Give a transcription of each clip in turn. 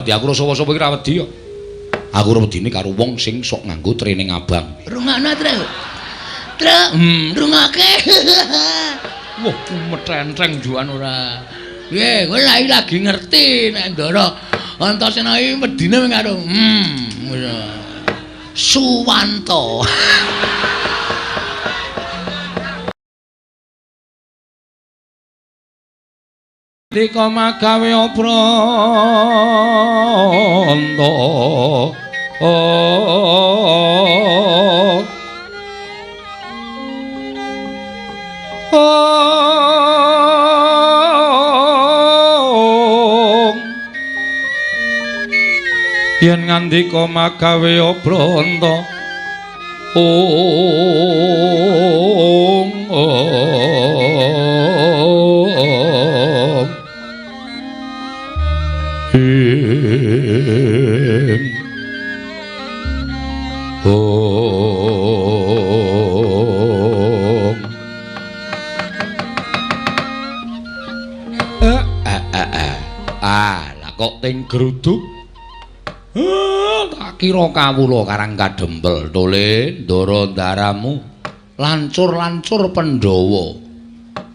Wedi aku sapa-sapa iki ra wedi kok. Aku ora wedine karo wong sing sok nganggo training abang. Rungokno, Tru. Tru, rungokake. Wah, metenteng juan ora. Piye, kowe lagi ngerti nek Ndara Antasena iki wedine karo Suwanto. Dika magawe obranta. Yen ngandika magawe obranta. Ong ong. Ah, lah kok ting gruduk. Tak kira kawula Karang Kadempel tole ndara ndaramu lancur-lancur Pandhawa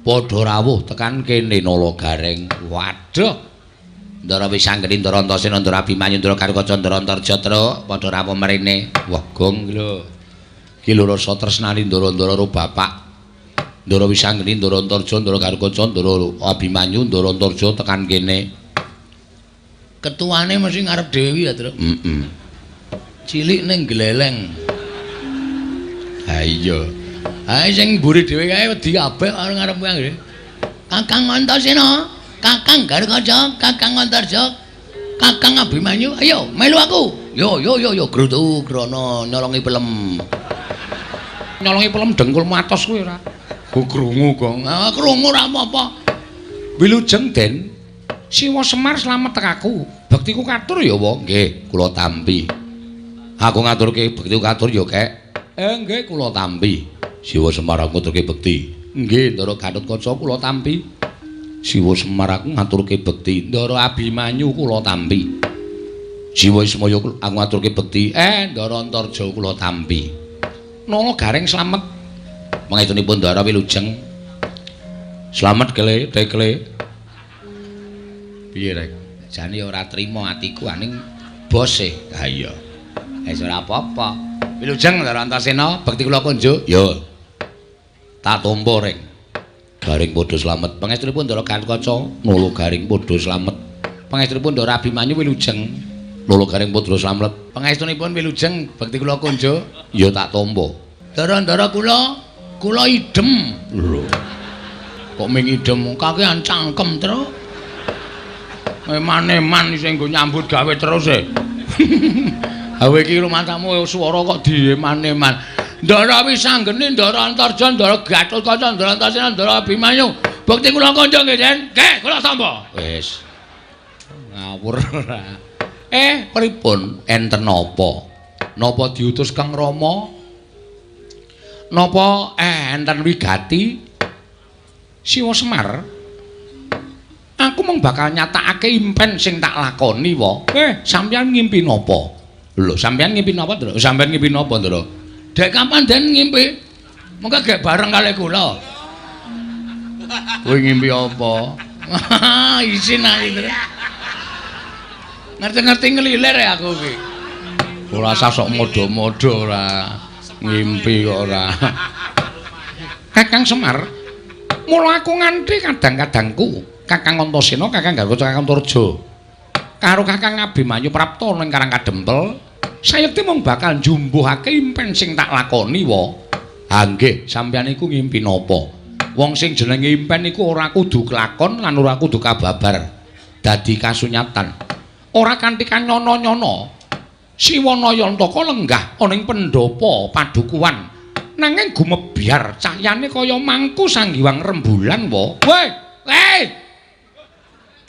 padha rawuh tekan kene Nala Gareng. Waduh. Ndara Wisanggeni, Ndara Antasena, Ndara Abimanyu, Ndara Garukaca, Ndara Antarja, Truk padha rawuh mrene. Wah, gong iki lho. Iki lho rasa tresnani ndara-ndara karo bapak. Ndara Wisanggeni, Ndara Antarja, Ndara Garukaca, Ndara Abimanyu, Ndara Antarja tekan kene. Ketuane mesti ngarep dhewe ya, Truk. Heeh. Cilik ning gleleng. Ha iya. Ha sing mburi dhewe kae wedi kabeh karo ngarep kuwi. Kakang Antasena, Kakang Garukaca, Kakang Antarja, Kakang Abimanyu, ayo melu aku. Yo yo yo yo grutu grono nyolongi pelem. Nyolongi pelem dengkul matos kuwi ora. Ku krungu kok. Ah krungu ora apa-apa. Wilujeng Den. Siwa Semar slamet tekaku. Bektiku katur ya, wa? Nggih, kula tampi. Aku ngaturke bektiku katur ya, Kek. Nggih, kula tampi. Siwa Semar aku ngaturke bekti. Nggih, Ndara Gatotkaca kula tampi. Siwa Semar aku ngaturke bekti. Ndara Abimanyu kula tampi. Siwa Ismaya aku ngaturke bekti. Ndara Antarja kula tampi. Nala Gareng slamet. Mangestunipun Ndara wilujeng. Slamet kele, tekle. Piye rek? Jane ora trima atiku aning bose. Ha iya. Wis ora apa-apa. Wilujeng Ndara Antasena, bekti kula kunjuk. Yo. Tak tampa rek. Garing padha slamet. Pangestunipun Ndara Gatotkaca, Nala Garing padha slamet. Pangestunipun Ndara Abimanyu wilujeng. Nala Garing padha slamet. Pangestunipun wilujeng, bekti kula kunjuk. Ya tak tampa. Ndara-ndara kula, kula idem. Lho. Kok ming idem kakean cangkem, Truk. Eman-eman isih nggo nyambut gawe terus e. Hawe iki rumangsamu swara kok dieman-eman. Ndara Wisanggeni, Ndara Antarja, Ndara Gatotkaca, Ndara Antasena, Ndara Abimanyu. Bekti kula kanca nggih, Den. Nggih, kula tampa. Wis. Ngawur ora. Pripun? Enten napa? Napa diutus Kang Rama? Napa enten wigati? Siwa Semar. Aku mung bakal nyatakake impen sing tak lakoni wa. Sampeyan ngimpi napa? Lho, sampeyan ngimpi napa, Ndra? Sampeyan ngimpi napa, Ndra? Dek kapan Den ngimpi? Mengko gek bareng kalih kula. Kowe ngimpi apa? Isin aku, Ndra. Ngerti-ngerti ngelilir ya aku iki. Ora usah sok modho-modho ora. Ngimpi kok ora. Kakang Semar, mula aku nganti kadang-kadangku Kakang Antasena, Kakang Garukaca, Kakang Antarja karo Kakang Abimanyu prapta ning Karang Kadempel, sayekti mung bakal njumbuhake impen sing tak lakoni wa. Ha nggih, sampeyan iku ngimpi napa? Wong sing jenenge impen iku ora kudu kelakon lan ora kudu kababar dadi kasunyatan. Ora kanthi kanyono-nyono. Siwa Nayantaka lenggah ana ing pendhapa padukuhan. Nanging gumebyar cahyane kaya mangku sanggiwang rembulan wa. Weh, weh.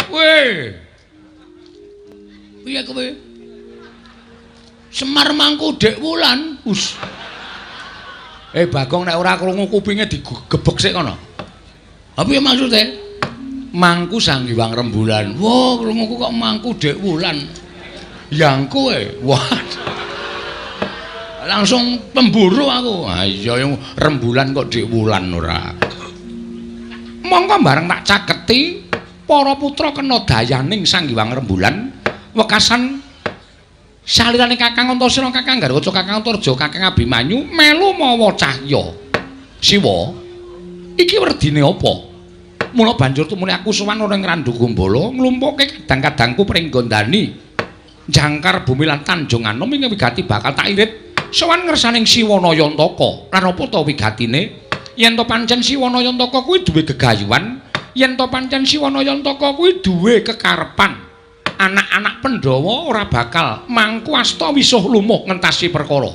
Weh. Piye kowe? Semar mangku Dek Wulan. Us. Bagong nek ora krungu kupinge digebek sik kono. Ha piye maksude? Mangku sanggiwang rembulan. Wah, krunguku kok mangku Dek Wulan. Yang kowe. Wah. Langsung pemburu aku. Ha iya rembulan kok dik wulan ora. Mongko bareng tak caketi para putra kena dayaning Sang Hyang Rembulan wekasan salirane Kakang Antasena, Kakang Garwaca, Kakang Antarja, Kakang Abimanyu melu mawa cahya. Siwa, iki werdine apa? Mula banjur tumune aku sowan ora ing Randu Gombala nglumpukke kadang-kadangku pringgondani jangkar bumi lan Tanjung Anom ing wigati bakal tak irit sowan ngersaning Siwa Nayantaka. Lan apa ta wigatine? Yen to pancen Siwa Nayantaka kuwi duwe gegayuhan, yen to pancen Siwa Nayantaka kuwi duwe kekarepan, anak-anak Pandhawa ora bakal mangku asta wisuh lumuh ngentasi perkara.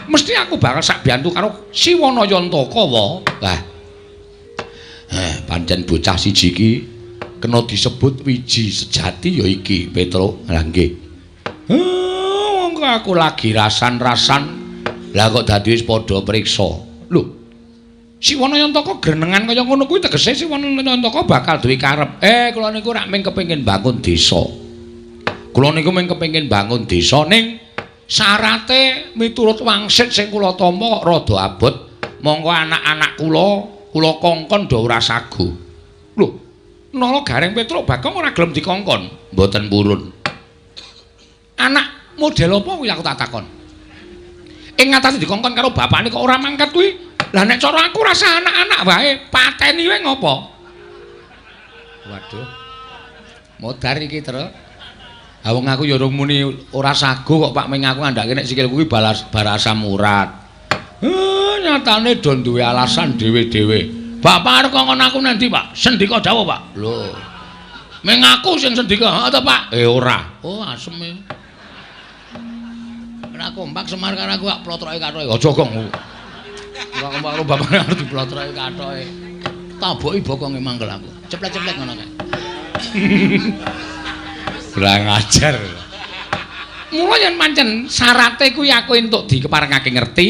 Mesti aku bakal sak biyantu karo Siwa Nayantaka wa. Lah. Pancen bocah siji iki kena disebut wiji sejati ya iki, Petruk. Lah nggih. Mongko aku lagi rasan-rasan. Lah kok dadi wis padha priksa. Lho. Siwa Nayantaka grenengan kaya ngono kuwi tegese Siwa Nayantaka bakal duwe karep. Kula niku rak mung kepengin bangun desa. Kula niku mung kepengin bangun desa ning syarate miturut wangsit sing kula tampa kok rada abot. Mongko anak-anak kula kula kongkon do ora sago. Lho, nala Gareng Petruk Bagong ora gelem dikongkon. Mboten purun. Anak model apa kuwi aku tak takon. Ing ngatasi dikongkon karo bapakne kok ora mangkat kuwi. Lah nek cara aku rasa anak-anak wae pateni wae ngopo? Waduh. Modar iki, Truk. Ha wong aku ya urung muni ora sago kok Pak, ming aku ngandhake nek sikilku kuwi balas barasam urat. Nyatane do duwe alasan dhewe-dhewe. Bapak arep kongkon aku nanti, Pak? Sendika dawuh, Pak. Lho. Ming aku sing sendika, heeh to, Pak? Ora. Oh, asem e. Ora kompak Semar karo aku kok plotroke kathoke. Aja, Gong. Ora kompak karo bapakne arep diplotroke kathoke. Taboki bokonge mangkel aku. Ceplek-ceplek ngono kae. Kurang ajar. Mula yen pancen syarate kuwi aku entuk dikeparengake ngerti,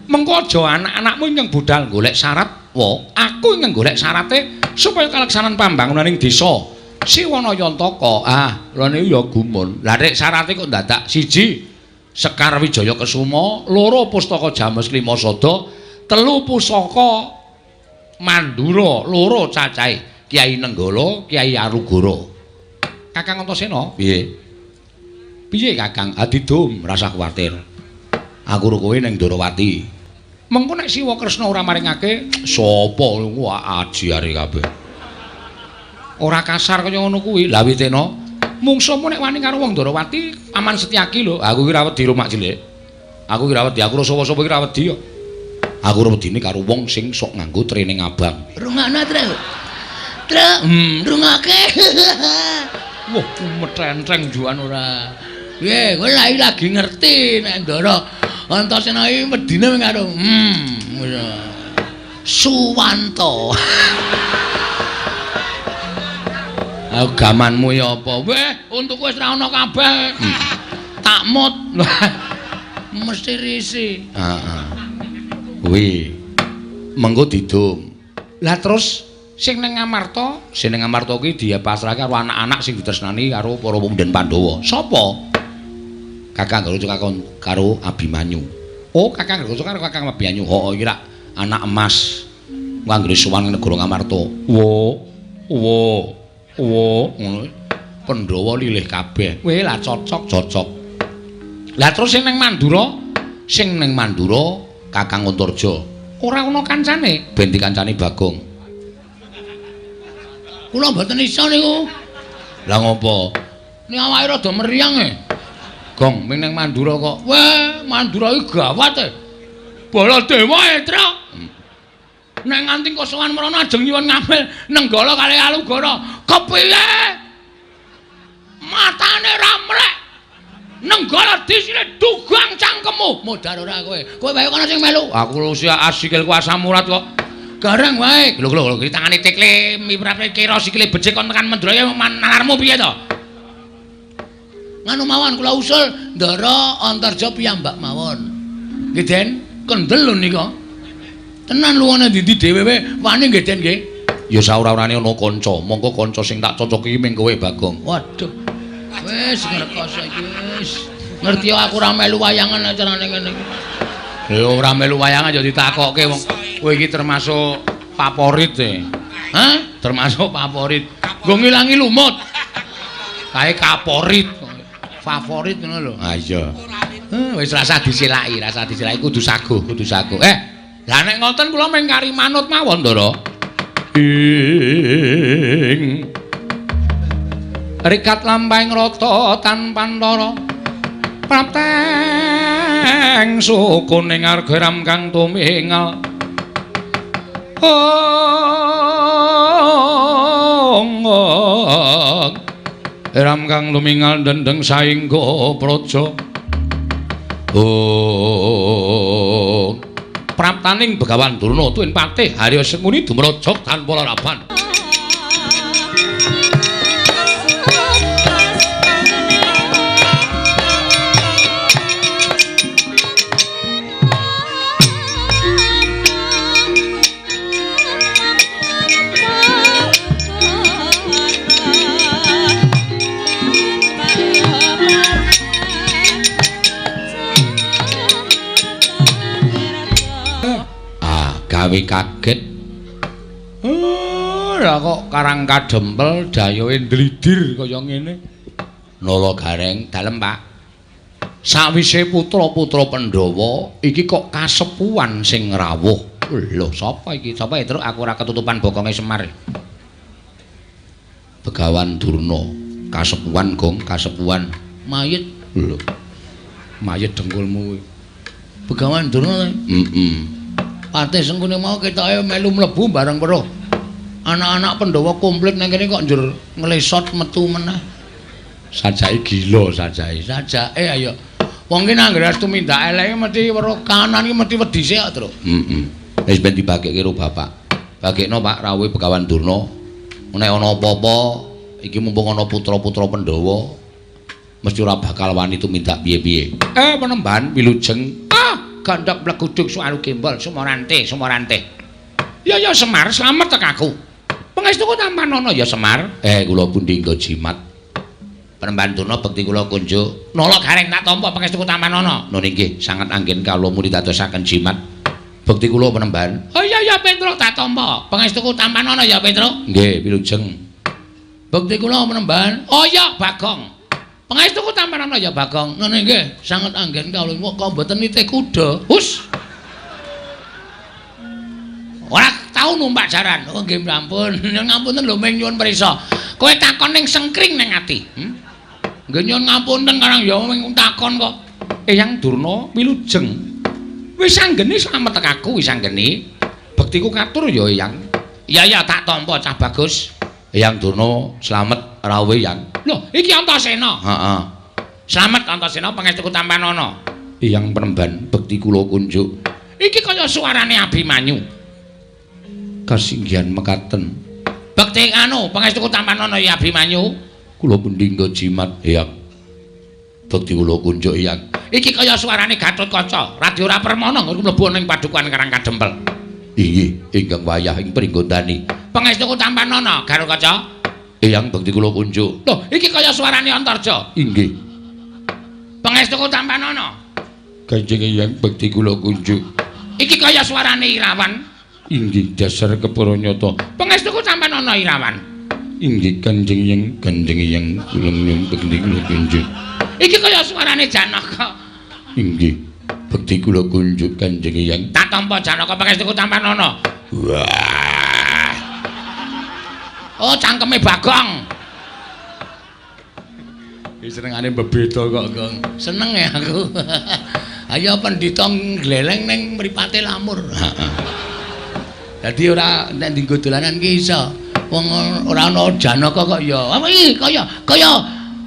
mengko aja anak-anakmu ingkang budal golek syarat, wa aku ingkang golek syarate supaya kaleksanan pambangunan ing desa Siwa Nayantaka. Ah, lha niku ya gumun. Lah nek syarate kok dadak siji Sekar Wijaya Kesuma, loro Pustaka James Lima Sada, telu Pusaka Mandura, loro cacahe Kyai Nenggala, Kyai Arugara. Kakang Antasena, piye? Piye Kakang? Adidum, rasa kuwatir. Aku ro kowe ning Ndorowati. Mengko nek Siwa Kresna ora maringake, sapa wah aji are kabeh. Ora kasar kaya ngono kuwi. Lah witena, mungsuhmu nek wani karo wong Ndorowati, Paman Setyaki lho. Aku ki ora wedi rumak cilik. Aku ki ora wedi, aku sapa-sapa ki ora wedi kok. Aku ora wedine karo wong sing sok nganggo training abang. Rungokno, Truk. Truk, rungokake. Wah, metrentreng juan ora. Piye, kowe lagi ngerti nek Ndara Antasena iki wedine mung karo Suwanto. Gamanmu ya apa? Weh, untukku wis ra ono kabeh. Takmut. Mesti risi. Heeh. Kuwi mengko didum. Lah terus sing ning Ngamarta, sing ning Ngamarta kuwi dipasrahke karo anak-anak sing ditresnani karo para pemuda Pandhawa. Sapa? Kakang Garwaca karo Abimanyu. Oh, Kakang Garwaca karo Kakang Abimanyu. Heeh, iki rak anak emas. Anggere sowan ning negara Ngamarta. Wo, wo, wo, ngono. Pandhawa lilih kabeh. Weh, lah cocok, cocok. Lah terus sing ning Mandura, sing ning Mandura Kakang Antarja. Ora ana kancane, ben dikancani Bagong. Kula mboten iso niku. Lah ngopo? Ning awake rada meriang e. Gong, ming ning Mandura kok. Weh, Mandura iki gawat e. Baladewa e, Truk. Nek nganti kosowan mrono ajeng nyuwun ngambil Nenggala kali Alugara. Kepiye? Matane ra mlek. Nenggala disine dugang cangkemmu. Modar ora kowe. Kowe wae kono sing melu. Aku usia asikilku asam urat kok. Gareng wae. Lho lho lho, tangane tekle miprapre kira sikile becik kon tekan Mandura ya nalarmu piye to? Nganu mawon kula usul Ndara Antarja piyambak mawon. Nggih Den, kendel lho nika. Tenan luwane ndi-ndi dhewe wae wani nggih Den nggih. Ya saora-orane ana kanca, mongko kanca sing tak cocoki ming kowe Bagong. Waduh. Wis ngrekoso iki wis. Ngerti aku ora melu wayangan acarane ngene iki. Lha ora melu wayangan ya ditakokke wong. Kowe iki termasuk favorit e. Hah? Termasuk favorit. Nggo ngilangi lumut. Kae kaporit. Favorit ngono lho. Ha iya. Wis rasa disilaki, rasa disilaki kudu saguh, kudu saguh. Lah nek ngoten kula mung kari manut mawon, Ndara. Ing rikat lampahing rata tanpa ntara. Prapteng sukuning arga ram kang tumingal. Ong ram kang lumingal dendeng saingga praja. Oh, praptaning Begawan Durna tuwin patih Harya Sengkuni dumrajak tanpa laraban. Gawe kaget. Lah kok Karang Kadempel dayohe ndlidir kaya ngene. Nala Gareng, dalem Pak. Sawise putra-putra Pandhawa iki kok kasepuhan sing rawuh. Lho sapa iki? Sapa ya, Truk? Aku ora ketutupan bokonge Semar. Begawan Durna, kasepuhan gong, kasepuhan mayit. Lho. Mayit dengkulmu kuwi. Begawan Durna. Heeh. Patih Sengkuni mau ketoke melu mlebu bareng weruh. Anak-anak Pandhawa komplit nang kene kok njur nglesot metu meneh. Sajake gila sajake. Sajake ayo. Wong ki nang anggere tumindak eleke mesti weruh kanan ki mesti wedi sik kok, Truk. Heeh. Wis ben dibagekke karo bapak. Bagekno Pak rawuhe Begawan Durna. Nek ana apa-apa iki mumpung ana putra-putra Pandhawa mesti ora bakal wani tumindak piye-piye. Penemban wilujeng. Gandhok mleguduk suaru gembol sumorante sumorante. Ya ya Semar, slamet tek aku. Pangestuku tampanana ya Semar. Kula pundi nggo jimat. Penemban Durna bekti kula kunjuk. Nala Gareng tak tampa pangestuku tampanana. Nun inggih, sanget anggen kawula muni dadosaken jimat. Bekti kula penemban. Oh iya ya Petruk tak tampa. Pangestuku tampanana ya Petruk. Nggih, wilujeng. Bekti kula penemban. Oh iya Bagong. Pangestuku tampanana ya Bagong. Ngono nggih, sanget anggen kawula kok mboten nitih kuda. Hus. Ora tau numpak jaran. Oh nggih ampun. Ngapunten lho ming nyuwun prisa. Kowe takon ning sengkring ning ati. Nggih nyuwun ngapunten karang ya ming takon kok. Eyang Durna wilujeng. Wis anggene slamet aku wis anggene. Bektiku katur ya Eyang. Iya ya tak tampa cah bagus. Eyang Durna slamet rawuh Eyang. Lho, iki Antasena. Heeh. Slamet Antasena pangestuku tampanana. Eyang Penemban bekti kula kunjuk. Iki kaya suarane Abimanyu. Kasinggihan mekaten. Bekti anu pangestuku tampanana ya Abimanyu. Kula pundi nggo jimat Eyang. Bekti kula kunjuk Eyang. Iki kaya suarane Gatotkaca. Radya ora permana nggo mlebu ning padukuhan Karang Kadempel. Inggih, ingkang wayah ing pringgondani. Pangestuku tampanana Gatotkaca. Eyang bekti kula kunjuk. Lho, iki kaya suarane Antarja. Inggih. Pangestuku tampanana. Kanjeng Eyang bekti kula kunjuk. Iki kaya suarane Irawan. Inggih, dasar kepara nyata. Pangestuku tampanana Irawan. Inggih, Kanjeng Eyang, Kanjeng Eyang kula nyuwun bekti kula kunjuk. Iki kaya suarane Janaka. Inggih, bekti kula kunjuk Kanjeng Eyang. Tak tampa Janaka pangestuku tampanana. Wah. Oh, cangkeme Bagong. Iki senengane bebeda kok, Gong. Seneng ya aku. Ayo pendhita ngleleng ning mripate lamur. Heeh. Dadi ora nek dienggo dolanan ki iso. Wong ora ana Janaka kok ya. Apa iki kaya kaya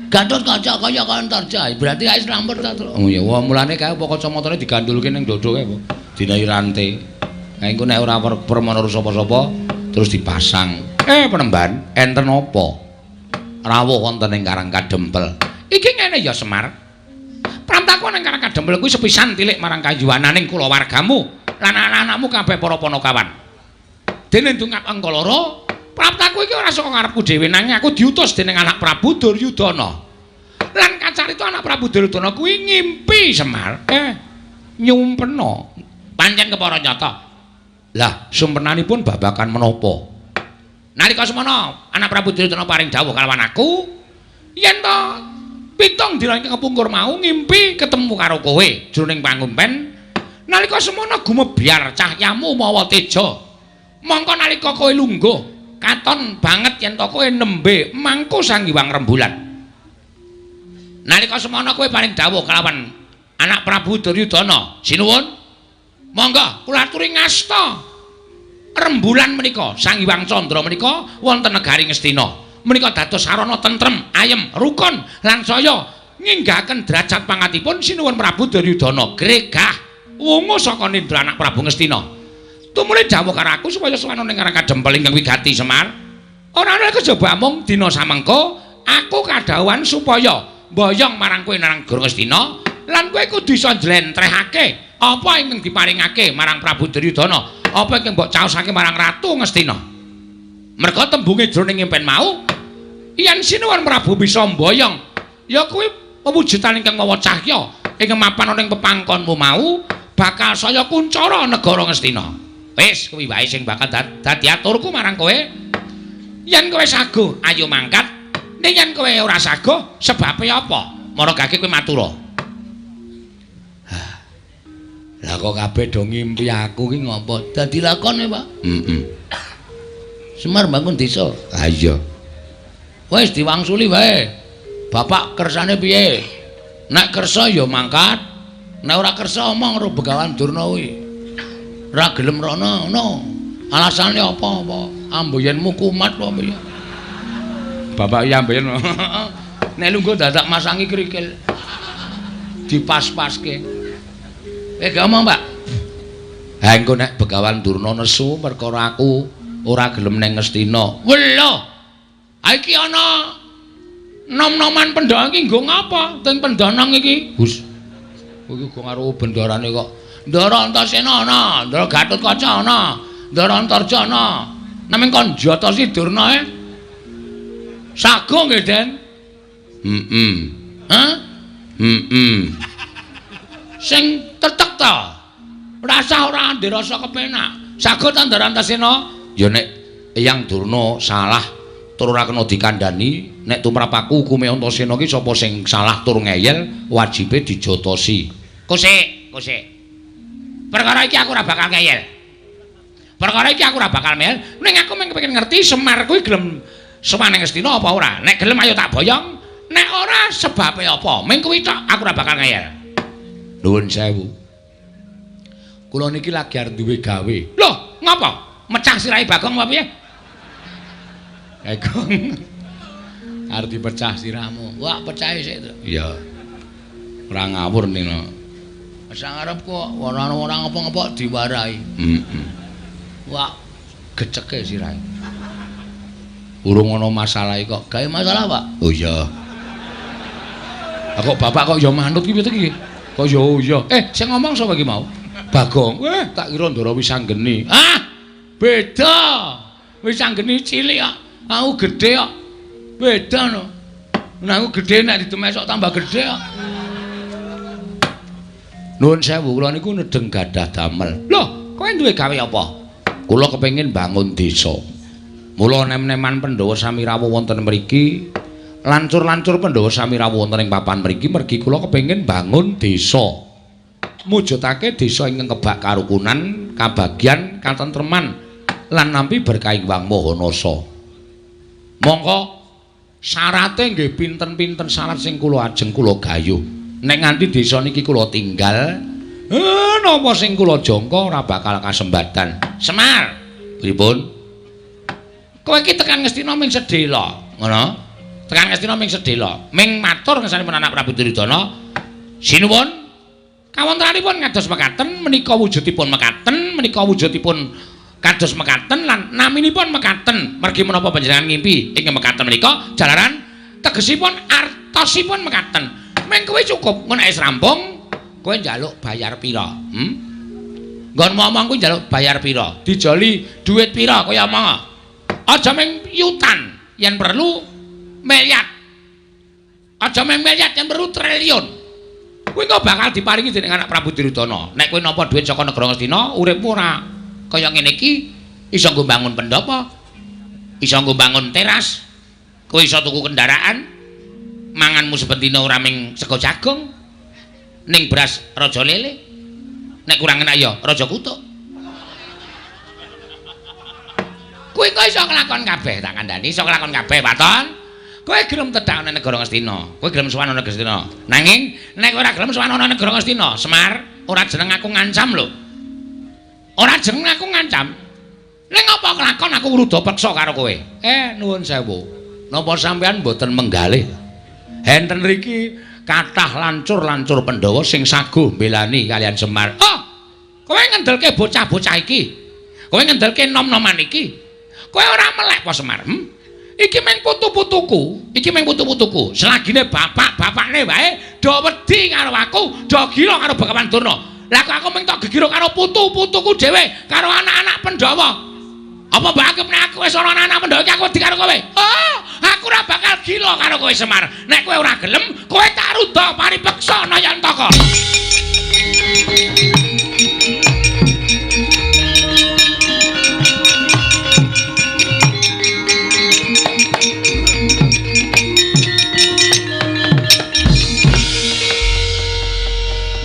Gatotkaca kaya Antarja. Berarti wis lamur ta, Truk. Oh iya, wah mulane kae apa kacamatane digandulke ning dodo kae apa? Dinahi rante. Kae engko nek ora permana sapa-sapa terus dipasang. Penemban, enten apa? Rawuh wonten ing Karang Kadempel. Iki ngene ya Semar. Pramtaku ning Karang Kadempel kuwi sepisan tilik marang kayuwananing kulawargamu lan anak-anakmu kabeh para panakawan. Dene ndungap angka loro, praptaku iki ora saka ngarepku dhewe nanging aku diutus dening anak Prabu Duryudana. Lan kacarita anak Prabu Duryudana kuwi ngimpi Semar. Nyumpena. Pancen kepara nyata. Lah, sumpenanipun babagan menapa? Nalika semana anak Prabu Duryudana paring dawuh kalawan aku, yen to 7 dina ingkang kepungkur mau ngimpi ketemu karo kowe jroning pangumpen. Nalika semana gumebyar cahyamu mawa teja. Mongko nalika kowe lungguh, katon banget yen to kowe nembe mangku Sang Hyang Rembulan. Nalika semana kowe paring dawuh kalawan anak Prabu Duryudana, sinuwun. Monggo kula aturi ngasta rembulan menika, Sang Hyang Candra menika wonten negari Ngastina. Menika dados sarana tentrem, ayem, rukun lan saya nginggahaken derajat pangatipun sinuwun Prabu Duryudana gregah wungu saka nindra anak Prabu Ngastina. Tumuli dawuh karo aku supaya sowan ning Karang Kadempel ingkang wigati Semar. Ora ana kejaba mung dina samengko aku kadhawuhan supaya mboyong marang kowe nang negara Ngastina lan kowe kudu iso njlentrehake apa ingkang diparingake marang Prabu Duryudana, apa ingkang mbok caosake marang Ratu Ngastina. Merga tembunge jroning impen mau yen sinuwun Prabu bisa mboyong ya kuwi pewujudan ingkang mawa cahya ingkang mapan ana ing pepangkonmu mau bakal saya kuncara negara Ngastina. Wis kuwi wae sing bakal dadi aturku marang kowe. Yen kowe saguh ayo mangkat, ning yen kowe ora saguh sebabe apa? Maragake kowe matura. Lah kok kabeh do ngimpi aku ki ngopo? Dadi lakone, Pak. Heeh. Semar bangun desa. Ha iya. Wis diwangsuli wae. Bapak kersane piye? Nek kersa ya mangkat, nek ora kersa omong karo Begawan Durna kuwi. Ora gelem rono ngono. Alasane apa-apa? Amboyenmu kumat apa piye? Bapak iya amboyen. Nek lungguh dadak masangi krikil. Dipas-paske. Gak omong, Pak. Ha engko nek Begawan Durna nesu perkara aku ora gelem nang Ngastina. Welo. Ha iki ana nom-noman pendhang iki nggo ngapa? Teng pendhanang iki. Hus. Kowe iki go karo bendarane kok. Ndara Antasena ana, Ndara Gatotkaca ana, Ndara Antarja ana. Naming kon jotosi Durna e. Sago nggih, Den. Heeh. Hah? Heeh. Sing tetek ta. Rasah ora ndek rasa kepenak. Sago ta Ndara Antasena? Ya nek Eyang Durna salah tur ora kena dikandhani, nek tumrap aku hukume Antasena ki sapa sing salah tur ngeyel wajibe dijotosi. Kosek, kosek. Perkara iki aku ora bakal ngeyel. Perkara iki aku ora bakal ngeyel, ning aku mung kepengin ngerti Semar kuwi gelem sowan ning Ngastina apa ora. Nek gelem ayo tak boyong, nek ora sebabe apa? Ming kuwi tok aku ora bakal ngeyel. Nuwun sewu. Kula niki lagi arep duwe gawe. Loh, ngapa? Mecah sirahe Bagong apa piye? Bagong. Arep dipecah sirahmu. Wah, pecahe sik to. Iya. Ora ngawur nino. Sang arep kok ora ora ngapa-ngapa diwarahi. Heeh. Wah, geceke sirahe. Urung ana masalah kok. Gawe masalah, Pak? Oh iya. Lah kok bapak kok ya manut ki piye iki? Kok ya oh iya. Sing ngomong sapa iki mau? Bagong. Tak kira Ndara Wisanggeni. Ah, beda. Wisanggeni cilik kok. Aku gedhe kok. Beda no. Nek aku gedhe nek didemesok tambah gedhe kok. Nuwun sewu, kula niku nedeng gadah damel. Loh, kowe duwe gawe apa? Kula kepengin bangun desa. Mula nem-neman Pandhawa sami rawuh wonten mriki, lancur-lancur Pandhawa sami rawuh wonten ing papan mriki mergi kula kepengin bangun desa. Mujudake desa ingkang kebak karukunan, kabagyan, katentreman lan nampi berkah Hyang Maha Nasa. Mongko syarate nggih pinten-pinten syarat sing kula ajeng kula gayuh. Nek nganti desa niki kula tinggal, napa sing kula jangka ora bakal kasembatan. Semar, pripun? Kowe iki tekan Ngastina ming sedhela, ngono? Tekan Ngastina ming sedhela, ming matur ngersanipun anak Prabu Duryudana. Sinuwun, kawontenanipun kados mekaten, menika wujudipun mekaten, menika wujudipun kados mekaten lan naminipun mekaten. Mergi menapa panjenengan ngimpi ing mekaten menika jalaran tegesipun artosipun mekaten. Meng kowe cukup, ngono wis rampung, kowe njaluk bayar pira? Nggon ngomong kuwi njaluk bayar pira? Dijoli dhuwit pira kowe omong? Aja ming yutan, yen perlu miliar. Aja mung miliar yen perlu triliun. Kuwi kok bakal diparingi dening anak Prabu Duryudana. Nek kowe nampa dhuwit saka negara Ngastina, uripmu ora kaya ngene iki, iso nggo mbangun pendhapa, iso nggo mbangun teras, kowe iso tuku kendaraan, manganmu saben dina ora ming sego jagung, ning beras raja lele. Nek kurang enak ya raja kutuk. Kowe kok iso nglakon kabeh, tak kandhani iso nglakon kabeh, Waton. Kowe gelem tedhak ana negara Ngastina, kowe gelem sowan ana Ngastina. Nanging nek ora gelem sowan ana negara Ngastina, Semar, ora jeneng aku ngancam lho. Ora jeneng aku ngancam. Ning apa kelakon aku ngruda peksa karo kowe? Nuwun sewu. Napa sampean mboten menggalih? Enten riki kathah lancur-lancur Pandhawa sing saguh mbelani kalian Semar. Oh, kowe ngendelke bocah-bocah iki. Kowe ngendelke nom-noman iki. Kowe ora melek apa Semar? Iki mung putu-putuku, iki mung putu-putuku. Selagine bapak-bapakne wae do wedi karo aku, do gila karo Begawan Durna. Lah kok aku mung tok gegiro karo putu-putuku dhewe, karo anak-anak Pandhawa. Apa mbok anggap nek aku wis ana anak-anak Pandhawa iki aku wedi karo kowe? Oh, aku ora bakal gila karo kowe Semar. Nek kowe ora gelem, kowe tak rudha paripeksa Nayantaka.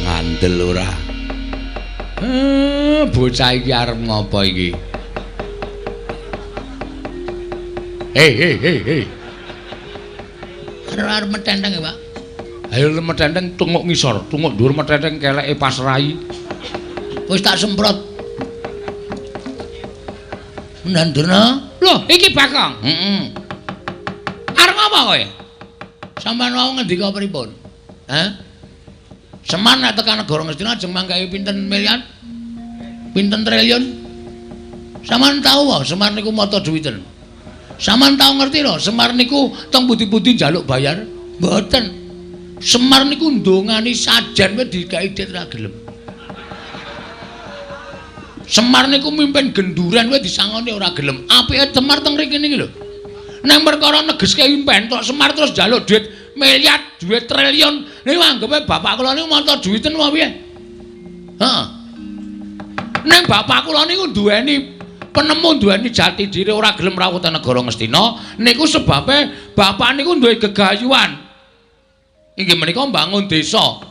Ngandel ora? Bocah iki arep ngopo iki? Hei hei hei hei. Arep metenteng ya, Pak. Ayo metenteng tunguk ngisor, tunguk dhuwur metenteng keleke pas rai. Wis tak semprot. Mendan Durna. Loh, iki Bagong. Heeh. Arep ngopo kowe? Sampeyan wau ngendika pripun? Hah? Semar nek tekan negara Ngastina ajeng manggahi pinten miliar? Pinten triliun? Sampeyan tau wae Semar niku mata duwiten. Sampeyan tau ngerti lho, Semar niku teng pundi-pundi njaluk bayar? Mboten. Semar niku ndongani sajen wae digawe dit ra gelem. Semar niku mimpin genduren wae disangoni ora gelem. Apike Semar teng mriki niki lho. Nang perkara negeske impen tok Semar terus njaluk duit miliar, duit triliun. Niku anggepe bapak kula niku mata duwiten apa piye? Heeh. Nang bapak kula niku duweni penemu, duweni jati diri, ora gelem rawuh teng negara Ngastina. Niku sebabe bapak niku duwe gegayuhan. Inggih menika mbangun desa.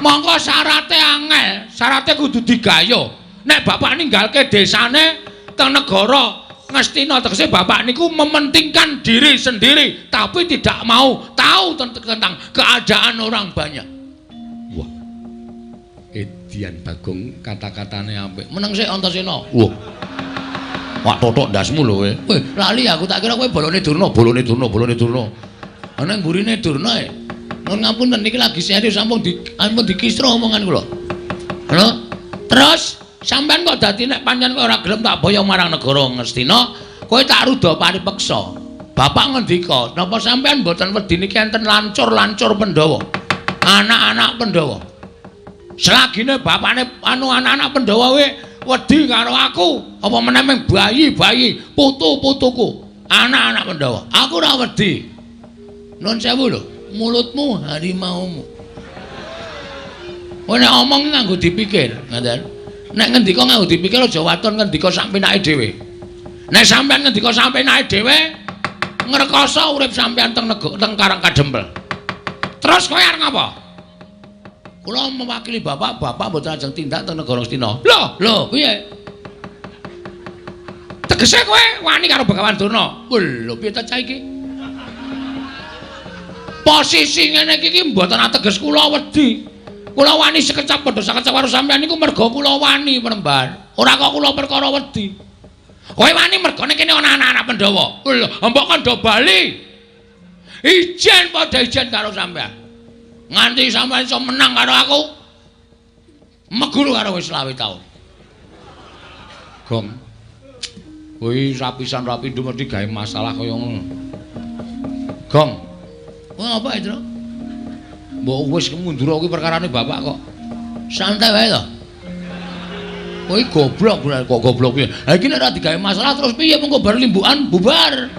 Mongko syarate angel, syarate kudu digayuh. Nek bapak ninggalke desane teng negara Ngastina, tegese bapak niku mementingkan diri sendiri tapi tidak mau tahu tentang keadaan orang banyak. Wah. Edian Bagong kata-katane apik. Meneng sik Antasena. Wah. Wak totok ndasmu lho kowe. Weh, lali aku tak kira kowe bolone Durna, bolone Durna, bolone Durna. Ana mburine Durna e. Nuwun ngapunten niki lagi serius sampun dikisra omongan kula. Lho, terus sampean kok dadi nek pancen kowe ora gelem tak boyong marang negara Ngastina, kowe tak rudha paripeksa. Bapak ngendika, napa sampean mboten wedi niki enten lancur-lancur Pandhawa? Anak-anak Pandhawa. Selagine bapakne anu anak-anak Pandhawa kowe wedi karo aku, apa meneh mung bayi-bayi, putu-putuku, anak-anak Pandhawa. Aku ora wedi. Nuwun sewu lho, mulutmu harimaumu. Kowe nek omong nganggo dipikir, ngoten. Nek ngendika nganggo dipikir aja waton ngendika sak penake dhewe. Nek sampean ngendika sak penake dhewe, ngrekoso urip sampean teng teng Karang Kadempel. Terus kowe arep ngapa? Kula mewakili bapak, bapak mboten ajeng tindak teng negara Ngastina. Lho, lho, piye? Tegese kowe wani karo Begawan Durna. Lho, piye ta cah iki? Posisi ngene iki mboten ateges kula wedi. Kula wani sekecap padha sakecap karo sampean niku merga kula wani Premban. Ora kok kula perkara wedi. Kowe wani mergane kene ana anak-anak Pandhawa. Lho, mbok kandha bali. Ijen padha ijen karo sampean. Nganti sampean iso menang karo aku. Meguru karo wis 25 taun. Gong. Kuwi rapisan rapi nduk mesti gawe masalah kaya ngono. Gong. Wah, apa itu? Mbok wis mundur kuwi perkarane bapak kok. Santai wae to. Kowe goblok kok goblok piye? Ha iki nek ora digawe masalah terus piye mengko bar limbukan bubar.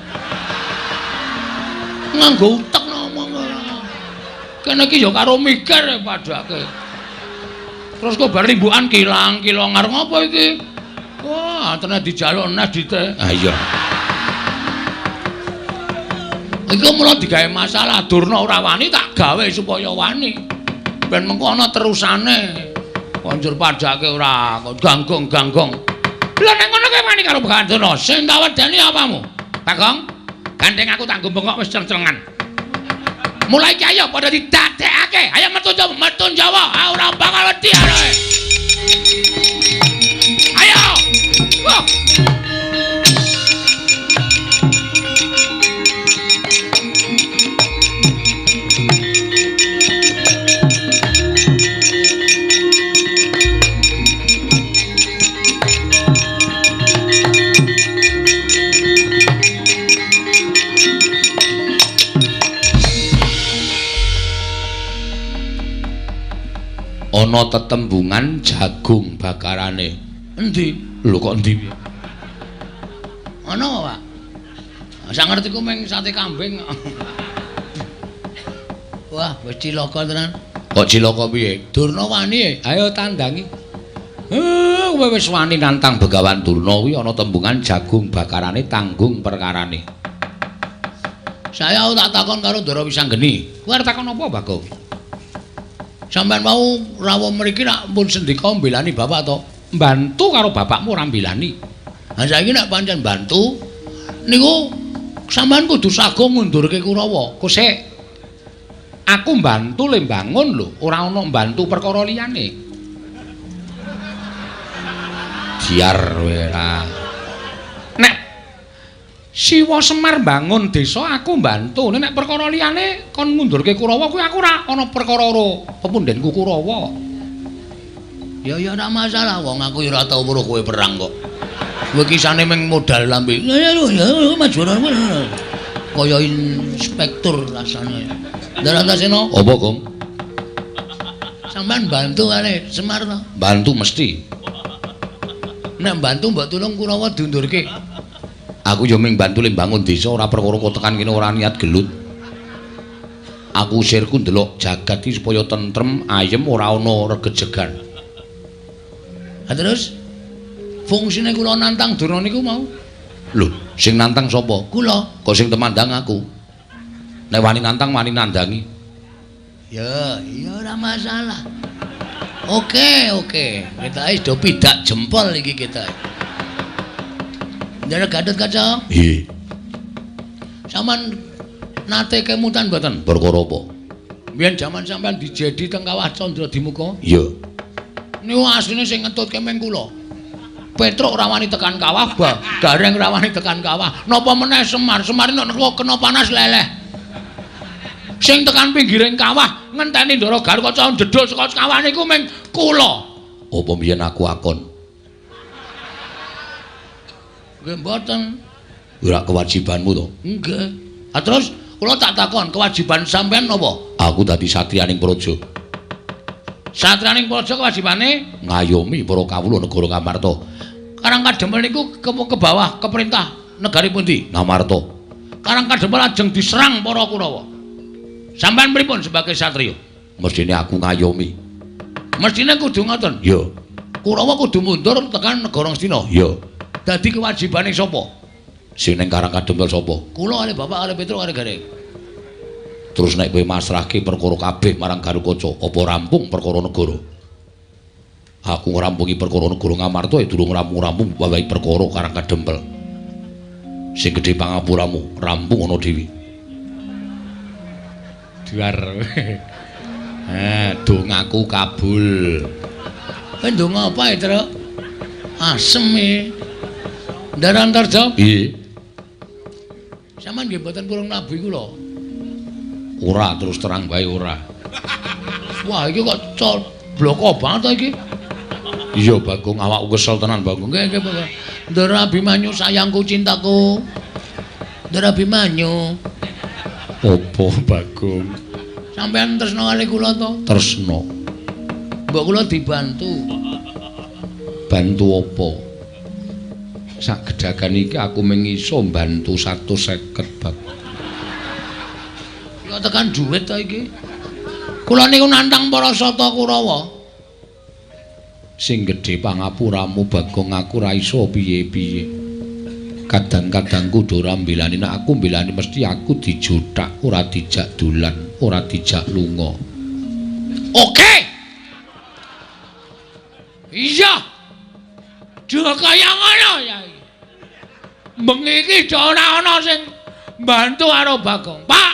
Nganggo utek ngomong. Kene iki ya karo mikir padake. Terus kok bar limbukan kilang-kilong arep ngopo iki? Wah, tenan dijaluk nes dite. Ah iya. Iku mula digawe masalah Durna ora wani tak gawe supaya wani. Ben mengko ana terusane. Konjur padake ora ganggong-ganggong. Lah nek ngono kowe wani karo Begawan Durna, sing tak wedeni apamu? Bagong, gandeng aku tak bengok wis ceng-cengan. Mulai iki ayo padha didadekake. Ayo metu Jawa, metu Jawa. Ah ora bakal wedi ae. Ayo. Wah. Ana tetembungan jagung bakarane. Endi? Lho kok endi? Ana, Pak. Sak ngertiku mung sate kambing. Wah, wis cilaka tenan. Kok cilaka piye? Durna wani. Ayo tandangi. Kowe wis wani nantang Begawan Durna kuwi ana tembungan jagung bakarane tanggung perkarane. Saya tak takon karo Ndara Wisanggeni. Kowe arep takon apa, Bagong? Sampeyan mau rawuh mriki rak pun sendika mbelani bapak to? Mbantu karo bapakmu ora mbelani. Ha saiki nek pancen bantu niku sampeyan kudu sago ngundurke Kurawa. Kok sik aku mbantu le mbangun lho, ora ana mbantu perkara liyane. Diar kowe ora. Nek Siwa Semar mbangun desa aku mbantu, nek perkara liyane kon ngundurke Kurawa kuwi aku ora ana perkara karo pepundhenku Kurawa. Ya ya ora masalah, wong aku ya ora tau weruh kowe perang kok. Kowe kisane mung modal lambe. Ya ya maju kaya inspektur rasane. Ndara Antasena, apa, Gong? Sampeyan bantu kali Semar to? Bantu mesti. Nek bantu mbok tulung Kurawa diundurke. Aku yo mung bantu le mbangun desa ora perkara kok tekan kene ora niat gelut. Aku sirku ndelok jagat iki supaya tentrem, ayem, ora ana regejegan. Ha terus fungsine kula nantang Durna niku mau? Lho, sing nantang sapa? Kula. Kok sing temandang aku? Nek wani nantang, wani nandangi. Ya, ya ora masalah. Oke, oke. Kita wis do pidak jempol iki kita. Ndara Gatotkaca? Nggih. Sampeyan nate kemutan mboten? Perkara apa? Biyen jaman sampeyan dijedi teng Kawah Candra Dimuka? Iya. Niku asline sing ngetutke meng kula. Petruk ora wani tekan kawah, Gareng ora wani tekan kawah. Napa meneh Semar? Semar nek kena panas leleh. Sing tekan pinggiring kawah ngenteni Ndara Gatotkaca njedhul saka kawah niku meng kula. Apa biyen aku akon? Nggih mboten. Ora kewajibanmu to? Nggih. Ha terus kula tak takon, kewajiban sampean napa? Aku dadi satriyaning praja. Satriyaning praja kewajibane ngayomi para kawula negara Ngamarta. Karang Kadempel niku ke bawah ke perintah negari pundi? Ngamarta. Karang Kadempel lajeng diserang para Kurawa. Sampean pripun sebagai satriya? Mestine aku ngayomi. Mestine kudu ngoten. Iya. Kurawa kudu mundur tekan negara Ngastina. Iya. Dadi kewajibane sapa? Sing ning Karang Kadempel sapa? Kula kali bapak kali Petruk kali Gareng. Terus nek kowe masrahke perkara kabeh marang Gatotkaca, apa rampung perkara negara? Aku ngrampungi perkara negara Ngamarta ya durung rampung-rampung wawahi perkara Karang Kadempel. Sing gedhe pangapuramu, rampung ana dhewe. Duar. Dongaku kabul. Kowe ndonga apa, Truk? Asem e. Ndara Antarja? Nggih. Sampeyan nggih mboten purung nabi kula. Ora, terus terang bae ora. Wah, iki kok bloko banget to iki. Iya, Bagong, awakku kesel tenan, Bagong. Nggih, nggih, Bagong. Ndara Abimanyu sayangku cintaku. Ndara Abimanyu. Apa, Bagong? Sampeyan tresna kali kula to? Tresna. Mbok kula dibantu. Bantu apa? Sak gedagan iki aku mung iso mbantu 150, Bagong. Kok tekan duit to iki? Kula niku nantang para Sata Kurawa. Sing gedhe pangapuramu Bagong, aku ora iso piye-piye. Kadang-kadang kudu ora mbelani, nek aku mbelani mesti aku dijothak, ora dijak dolan, ora dijak lunga. Oke. Iya. Dha kaya ngono ya. Bengi iki ora ana sing mbantu karo Bagong. Pak.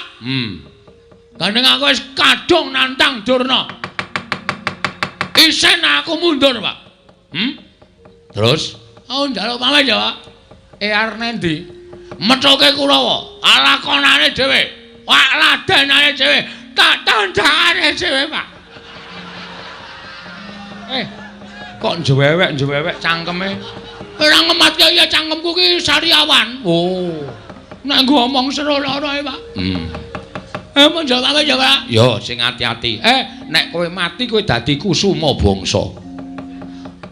Gandeng aku wis kadung nantang Durna. Isen aku mundur, Pak. Terus? Aku njaluk pamit ya, Pak. Arep nendi? Methuke Kurawa, lakonane dhewe, wak ladenane dhewe, tak tandangane dhewe, Pak. Kok njewewek-njewewek cangkeme? Ora ngematke ya cangkemku ki sariawan. Oh. Nek nggo omong seru lara e, Pak. Mun jawab ya, Pak. Yo sing ati-ati. Nek kowe mati kowe dadi kusuma bangsa.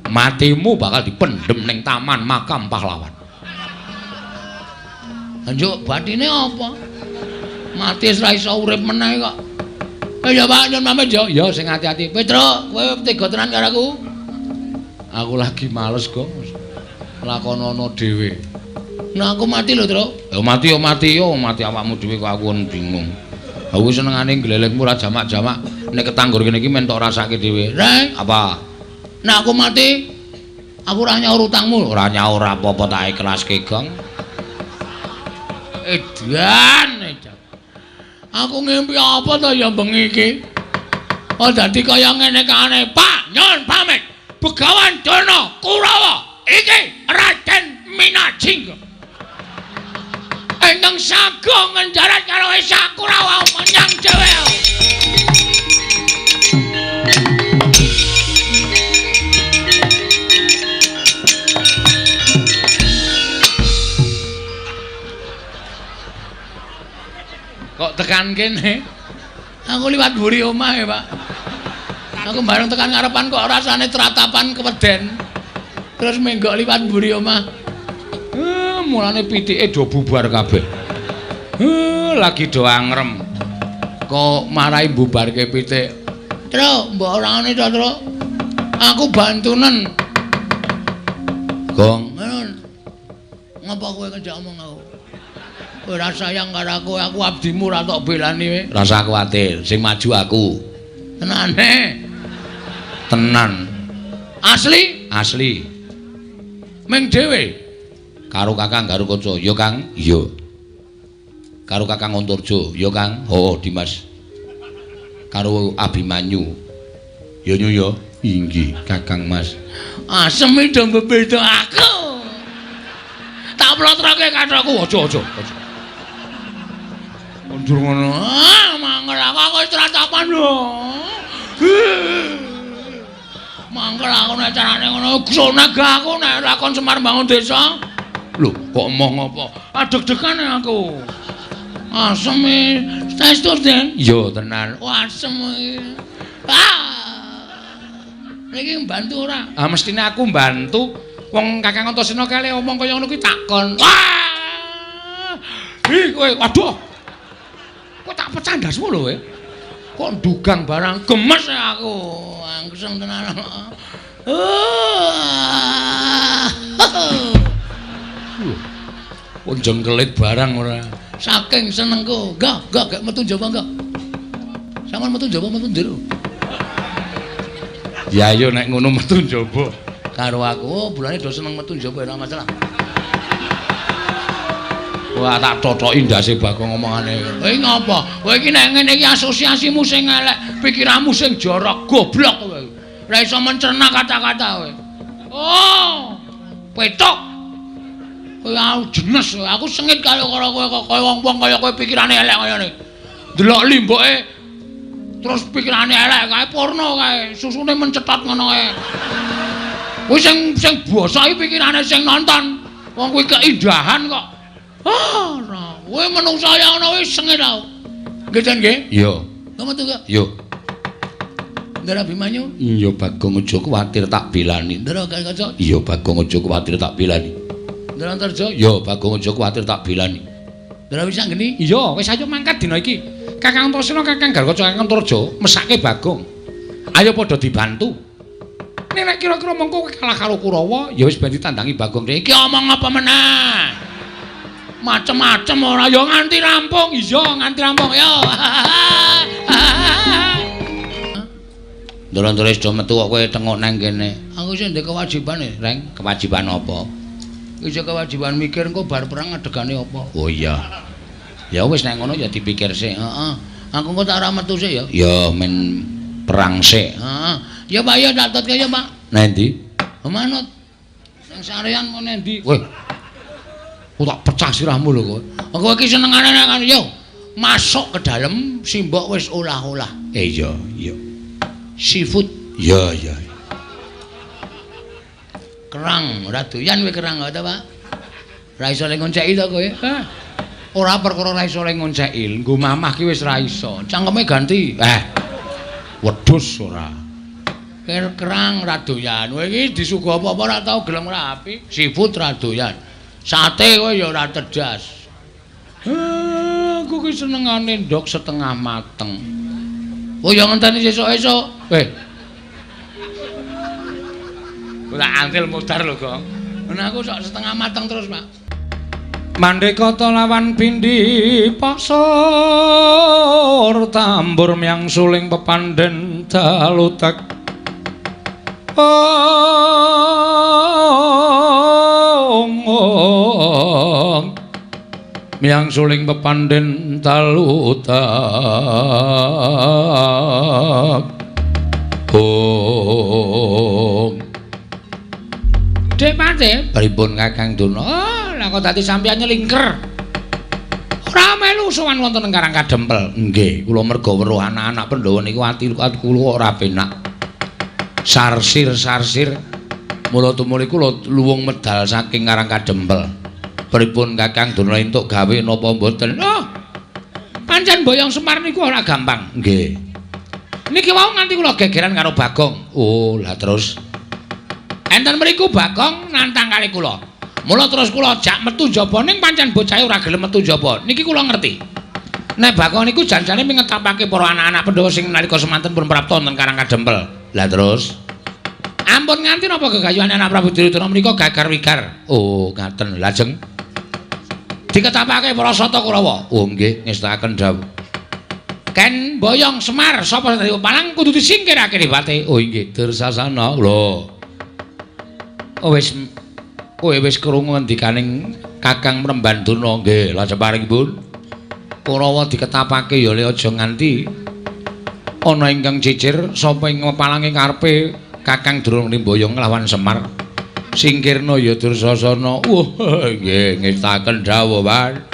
Matimu bakal dipendhem ning taman makam pahlawan. Njuk batine apa? Mati wis ora iso urip meneh kok. Ya Pak, nyun pamit yo. Ya sing ati-ati. Petro, kowe tega tenan karo aku? Aku lagi males, Gong. Lakonono dhewe. Nah aku mati lho, Tru. Ya mati yo mati yo, mati awakmu dhewe kok aku bingung. Aku senengane glelengmu ora jamak-jamak. Nek ketanggur kene iki men tok rasake dhewe. Reng, apa? Nek aku mati, aku ora nyaur utangmu. Ora nyaur apa-apa tak ikhlaske, Gong. Edan, edan. Aku ngimpi apa to ya bengi iki? Oh dadi kaya ngene kae. Pak, nyun pamit. Begawan Durna Kurawa iki Raden Minajingga. Eneng sago ngenjarat karo Esa Kurawa menyang dhewe. Kok tekan kene? Aku liwat mburi omah ya, Pak. Aku bareng tekan ngarepan kok rasane tratapan keweden. Terus menggok liwat mburi omah. Mulane pitike do bubar kabeh. Lagi do angrem. Kok marai bubarke pitik. Tru, mbok ora ngene to, Tru. Aku bantunen. Gong. Ngapa kowe ngejak omong aku? Ora sayang karo aku, aku abdimu ora tok belani kowe. Rasa kuwatir, sing maju aku. Tenane. Tenan. Asli? Asli. Ming dhewe. Karo Kakang Garukaca, ya Kang? Iya. Karo Kakang Antarja, ya Kang? Heeh, Dimas. Karo Abimanyu. Ya nyu ya. Inggih, Kakang Mas. Asem do mbebeda aku. Tak plotroke kathokku, aja aja aja. Mundur ngono. Ah, mangkel aku wis tratapan lho. Mangkel aku nek carane ngono, gsonag aku nek lakon Semar mbangun desa. Lho, kok emoh ngopo? Adeg-degan aku. Asem e, saestu, Den? Iya, tenan. Oh, asem iki. Ah. Niki mbantu ora? Ah, mestine aku mbantu. Wong Kakang Antasena kale omong kaya ngono kuwi takon. Wah! Ih, kowe waduh. Kok tak pecah ndasmu lho kowe. Kok ndugang barang gemes aku. Angseng tenan. Kok jengkelit barang ora. Saking senengku. Enggak, enggak, gak metu njaba enggak. Sampeyan metu njaba metu njero. Ya ayo nek ngono metu njaba. Karo aku, oh, bulane do seneng metu njaba ora masalah. Wah, tak totoki ndase Bagong omongane. Kowe ngopo? Kowe iki nek ngene iki asosiasimu sing elek, pikiranmu sing jorok, goblok kowe. Ora iso mencerna kata-kata kowe. Oh, petok. Kowe aku jenes, aku sengit karo kowe kok kaya wong-wong kaya kowe pikirane elek kaya ngene. Delok limboke terus pikirane elek kae porno kae, susune mencetot ngono kae. Kuwi sing sing basa iki pikirane sing nonton. Wong kuwi keindahan kok. Ah, ora. Kowe menungsa ya ngono wis sengit aku. Nggih, Jan nggih? Iya. Kok metu kok? Iya. Ndara Abimanyu? Iya, Bagong aja kuwatir tak belani. Ndara Garukaca? Iya, Bagong aja kuwatir tak belani. Ndara Antarja? Iya, Bagong aja kuwatir tak belani. Ndara Wisanggeni? Iya, wis ayo mangkat dina iki. Kakang Antasena, Kakang Garkaca, Kakang Antarja mesake Bagong. Ayo padha dibantu. Nek kira-kira mengko kalah karo Kurawa, ya wis ben ditandangi Bagong. Iki omong apa meneh? Macem-macem ora ya nganti rampung. Iya, nganti rampung ya. Ndoro-ndoro wis do metu kok kowe tengok nang kene. Aku sing ndek kewajibane, Reng. Kewajiban apa? Wis kewajiban mikir engko bar perang adegane apa. Oh iya. Ya wis nek ngono ya dipikir sik. Heeh. Aku engko tak ora metu sik ya. Ya men perang sik. Heeh. Ya Pak ya tak tutke ya Pak. Nang endi? Manut. Nang sarean mau nang endi? Weh. Aku tak pecah sirahmu lho kowe. Kowe iki senengane nek yo masuk ke dalem simbok wis olah-olah. Iya, iya. Seafood. Iya, iya. Kerang, ora doyan kowe kerang ta, Pak? Ora iso le ngonceki to kowe? Hah. Ora perkara ora iso le ngonceki, nggo mamah ki wis ora iso. Cangkeme ganti. Wedhus ora. Kerang ora doyan. Kowe iki disuguh apa-apa ora tau gelem rapi. Seafood ora doyan. Sate kowe ya ora cerdas. Aku ki senengane ndok setengah mateng. Oh ya ngenteni sesuk-esuk. Weh. Ora antil modar lho, Gong. Nah aku sok setengah mateng terus, Pak. Mandekata lawan pindhi pasor tambur myang suling pepandhen dalutek. Ong ong. Myang suling pepandhen dalutek. Ong. Dek Pate, pripun Kakang Durna? Oh, lah kok dadi sampeyan nyelingker. Ora melu sowan wonten ing Karang Kadempel. Nggih, kula merga weruh anak-anak Pandhawa niku ati kula ora penak. Sarsir-sarsir mula tumuli kula luwung medal saking Karang Kadempel. Pripun Kakang Durna entuk gawe napa mboten? Oh. Pancen boyong Semar niku ora gampang. Nggih. Niki wau nganti kula gegeran karo Bagong. Oh, lah terus enten mriku Bagong nantang kali kula. Mula terus kula jak metu njaba ning pancen bocahe ora gelem metu njaba. Niki kula ngerti. Nek Bagong niku janjane mingetapake para anak-anak Pandhawa sing nalika semanten pun prapta wonten Karang Kadempel. Lah terus ampun nganti napa gegayuhan anak Prabu Duryudana menika gagar-wigar. Oh, ngaten. Lajeng diketapake para Sata Kurawa. Oh nggih, ngestakaken dawuh. Ken boyong Semar sapa sing dadi palang kudu disingkirake dipate. Oh nggih, Dursasana. Lho. Oh wis kowe wis krungu ngendikaning Kakang Mremban Durna. Nggih, lajeng paringipun Kurawa diketapake ya le aja nganti ana ingkang cicir sapa ing pepalange karepe Kakang Durna mboyong nglawan Semar. Singkirna ya Dursasana. Wah, nggih ngestaken dawuh, Pak.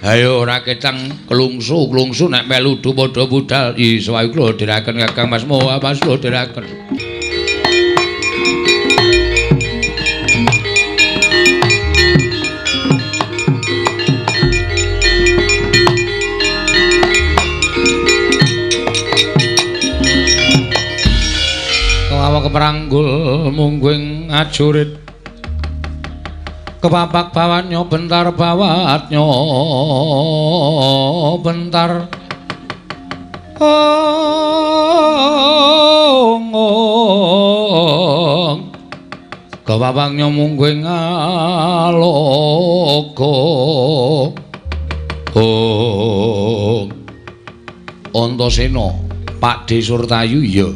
Ayo ora ketang klungsu-klungsu nek melu padha budal. Iso ae kula dherekaken Kakang Mas Moha, Mas kula dherekaken. Keperanggul mungguing ajurit kepapak bawatnya bentar bawatnya bentar ong ong kepapaknya mungguing aloka ong Antasena Pakde Surtayu iya.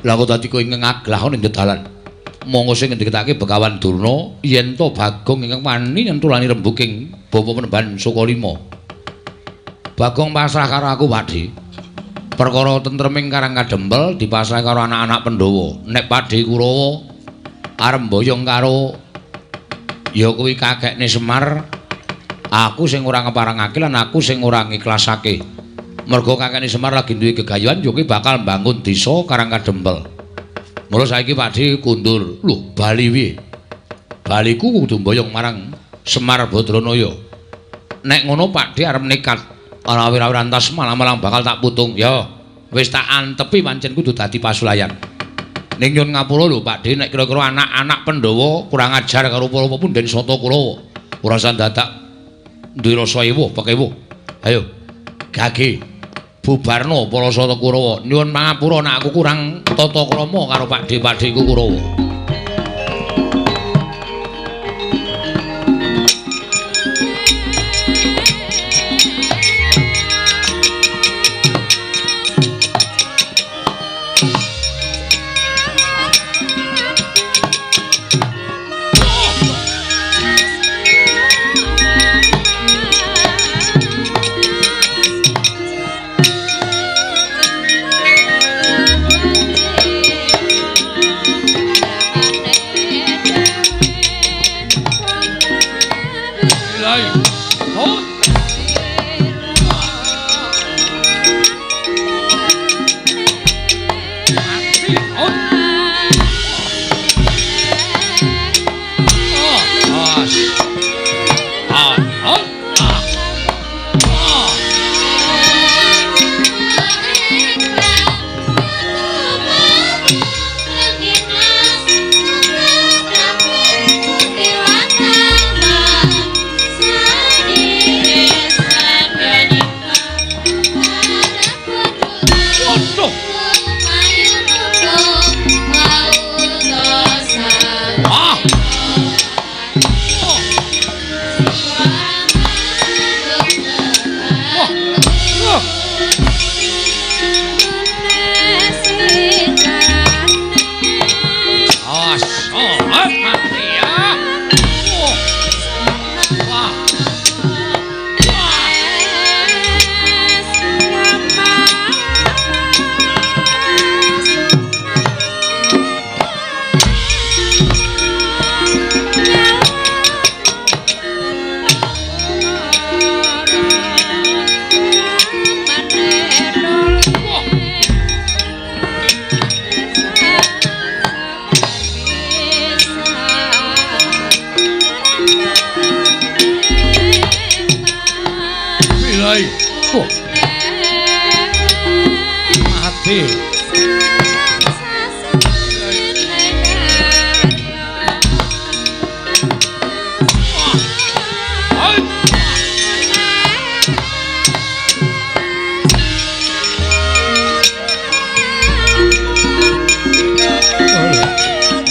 Lah kok dadi kowe ngaglah ning dalan. Monggo sing ngendikake Begawan Durna yen to Bagong ingkang wani nyentulani rembuking bapa Penemban Sukalima. Bagong pasrah karo aku, Pakde. Perkara tentreming Karang Kadempel dipasrah karo anak-anak Pandhawa. Nek Pakde Kurawa arep mboyong karo ya kuwi kakekne Semar, aku sing ora ngeparangake lan aku sing ora ngiklasake. Mergo kakekne Semar lagi duwe gegayuhan ya kuwi bakal mbangun desa Karang Kadempel. Mula saiki Pakde kundur. Lho, bali piye? Baliku kudu mboyong marang Semar Badranaya. Nek ngono Pakde arep nekat ora awir-awir antas malang-malang bakal tak putung. Ya, wis tak antepi pancen kudu dadi pasulayan. Ning nyun ngapura lho Pakde, nek kira-kira anak-anak Pandhawa kurang ajar karo para punden Sata Kurawa. Ora usah dadak duwe rasa ewuh pekewuh. Ayo. Gage bubarno para Sata Kurawa. Nyuwun pangapura nek aku kurang tata krama karo pakdhe-pakdheku Kurawa.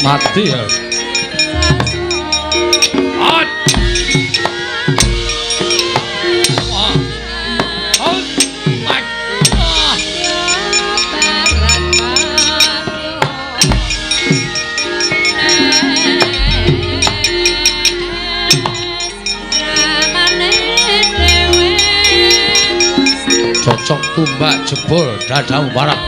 Mati ya. Cocok tumbak jebol dadamu parah.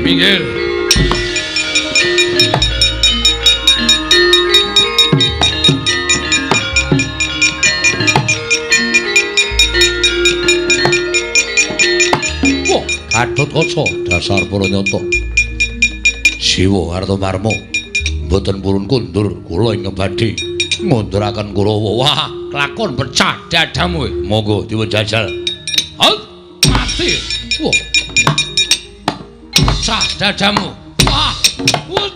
Minggir. Wah, Gatotkaca dasar para nyata. Siwa Artamarma mboten purun kundur kula ingkang badhe ngunduraken Kurawa. Wah, kelakon pecah dadamu. Monggo dipun jajal. Hot, mati. Wah. Pecah dadamu. Wah. Wah.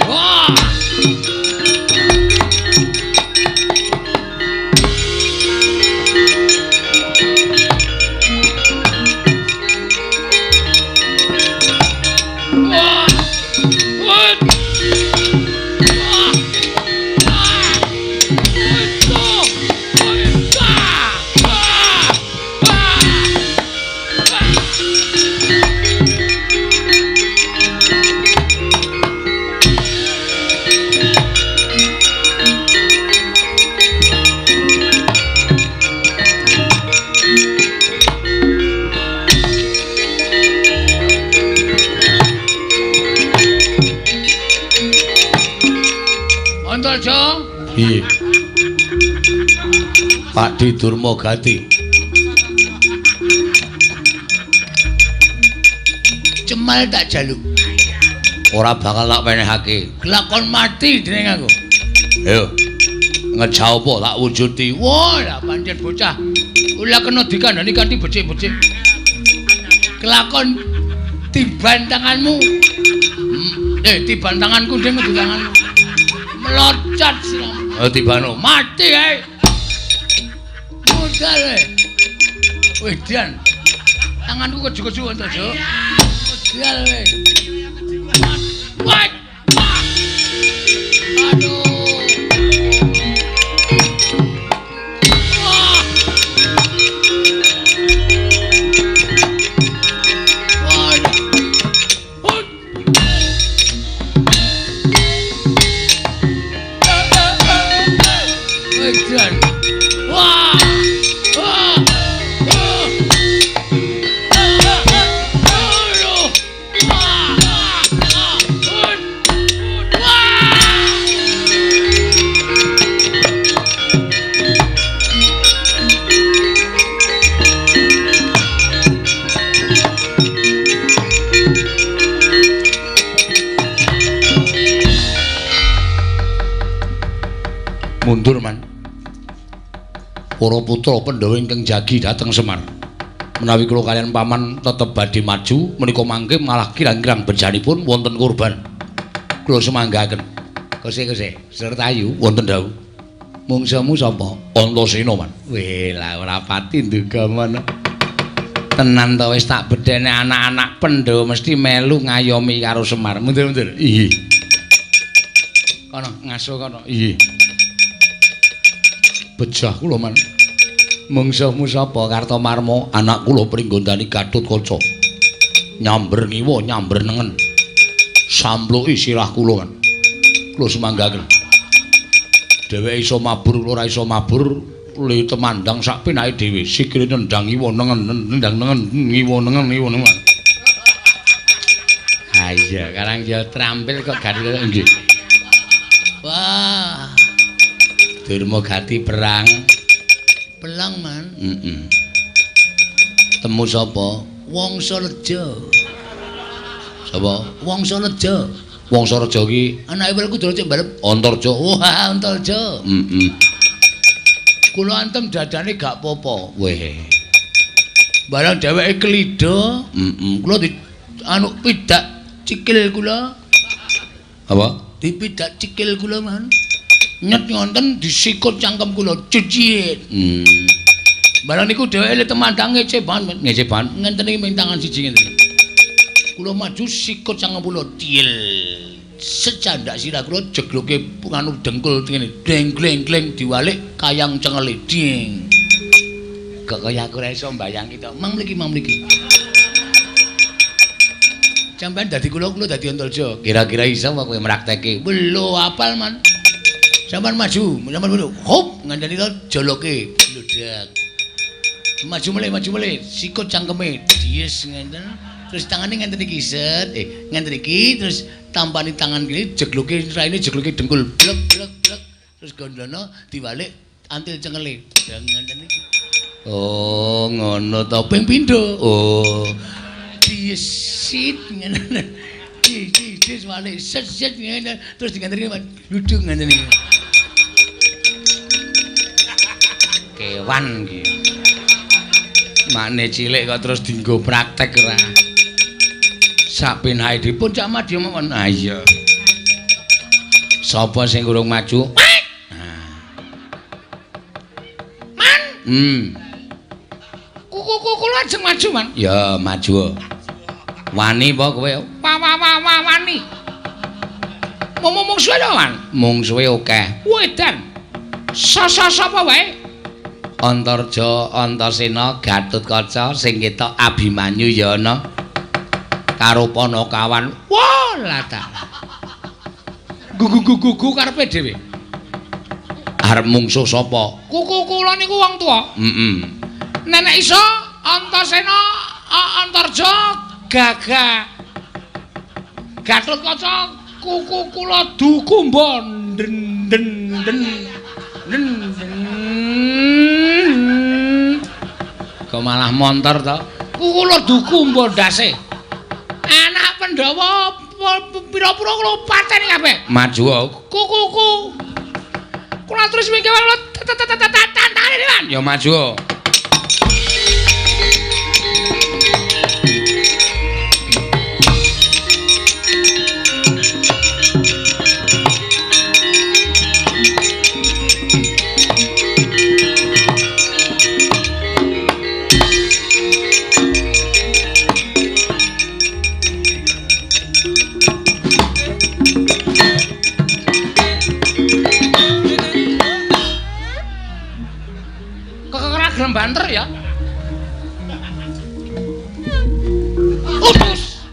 Wah. Piye? Pakdi Durmagati. Cemal tak jaluk. Ora bakal tak penehake. Kelakon mati dening aku. Ayo. Ngejau apa tak wujudi. Wah, lah pancen bocah. Ora kena dikandani kanthi becik-becik. Kelakon tiban tanganmu. Tiban tanganku ding kudu tanganmu. Melocot sira. Oh, tibano. Mati ae. Modal e. Wedan. Tanganku keju-keju Antarja. Modal e. Wah. Aduh. Mundur man. Para putra Pandhawa ingkang jagi dhateng Semar. Menawi kula kaliyan paman tetep badhe maju menika mangke malah kirang-kirang bejanipun wonten korban. Kula sumanggaken. Kose-kose, Sertayu wonten dawuh. Mungsuhmu sapa? Antasena man. Weh lah ora pati nduga mono. Tenan to wis tak bedhene anak-anak Pandhawa mesti melu ngayomi karo Semar. Mundur-mundur. Iya. Kono ngaso kono. Iya. Bejah kula man. Mungsuhmu sapa? Kartomarma, anak kula Pringgondani Gatotkaca. Nyamber ngiwa, nyamber nengen. Sampluki sirah kula man. Kula sumanggaken. Dheweke iso mabur, kula ora iso mabur, le temandang sak penake dhewe. Sikile nendang ngiwa nengen, nendang nengen, ngiwa nengen, ngiwa nengen. Ha iya, karang ya trampil kok gari nggih. Wah. Durmagati perang. Pelang man. Heeh. Temu sapa? Wangsareja. Sapa? Wangsareja. Wangsareja ki anake Werkudara cek mbalep Antarja. Wah, Antarja. Heeh. Kula antem dadane gak apa-apa. Weh. Barang dheweke klida, heeh. Kula di anu pidak cikil kula. Apa? Dipidak cikil kula man. Nyet ngonten disikut cangkem kula cicit. Barang niku dheweke le temandang ngece banget, ngece banget. Ngenten iki ming tangan siji ngenten iki. Kula maju sikut cangkem kula til. Secandak sirah kula jegloke nganu dengkul ngene. Deng gleng gleng diwalik kayang cengele ding. Kok kaya aku ora iso mbayangke to. Mang mriki, mang mriki. Sampeyan dadi kula, kula dadi Antarja. Kira-kira iso apa kowe mrakteke? Lho apal man. Sampeyan maju, sampeyan maju. Hop, ngandani to joloke, bludak. Maju melih, sikut cangkeme, dies ngenten. Terus tangane ngenten iki set, ngenten iki terus tampani tangan kiri jegloke raine jegloke dengkul, blek blek blek. Terus gondono diwalik antil cengele. Ngenten iki. Oh, ngono to. Ping pindho. Oh. Dies sit ngene. Dis walik set set ngene terus diganteni gludung ngene iki. Kewan iki. Makne cilik kok terus dienggo praktek ora. Sak penake dipun Cak Madya mawon. Ha iya. Sapa sing urung maju? Man. Kuku kula ajeng maju, Man. Ya, maju. Wani apa kowe? Wa wa wa wani. Mung-mung suwe to, Man? Mungsuhe akeh. Wedan. Sapa wae? Antarja, Antasena, Gatotkaca sing ketok Abimanyu ya ana. Karo Panakawan. Wah, lah ta. Gugu-gugu karepe dhewe. Arep mungsuh sapa? Kuku kula niku wong tuwa. Heeh. Nenek iso Antasena, Antarja, Gagah. Gatotkaca, kuku kula dukumba den den den den. Kok malah montor to? Kula duku mbondase. Anak Pandhawa pira-pira kula pateni kabeh. Maju. Kuku. Kula terus mingke kula tantane dewan. Ya maju. Banter ya. Utus.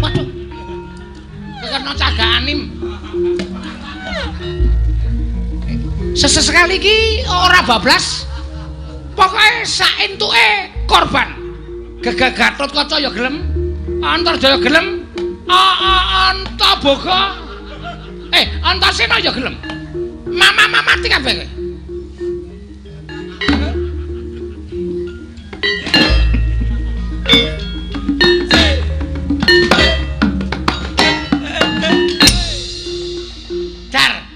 Waduh. Kekena cagak anim. Sesekali iki ora bablas. Pokoke sak entuke korban. Gegah Gatotkaca ya gelem, Antarjaya gelem. Antaboga. Antasena ya gelem. Mama mati kabeh kowe. Dar.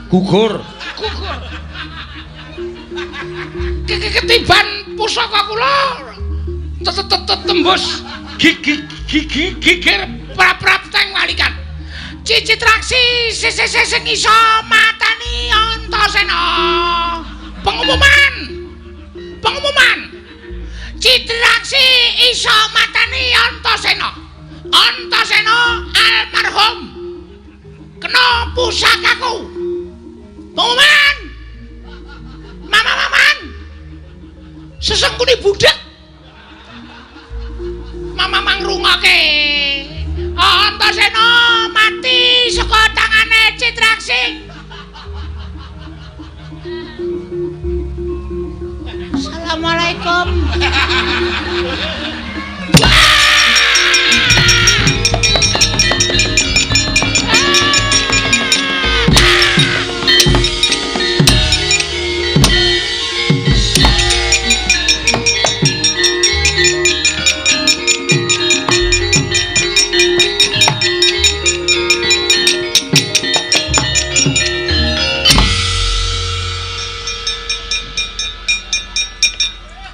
Gugur. Gugur. Ketiban pusaka kula tembus gigi gigir prap-prap teng walikan. Cicitraksi sing iso matani Antasena. Pengumuman. Pengumuman. Citraksi iso matani Antasena. Antasena almarhum kena pusakaku. Pengumuman. Mama maman. Sesengkune budhek. Mama mangrungoke. Antasena mati saka tangane Citraksi. Assalamualaikum.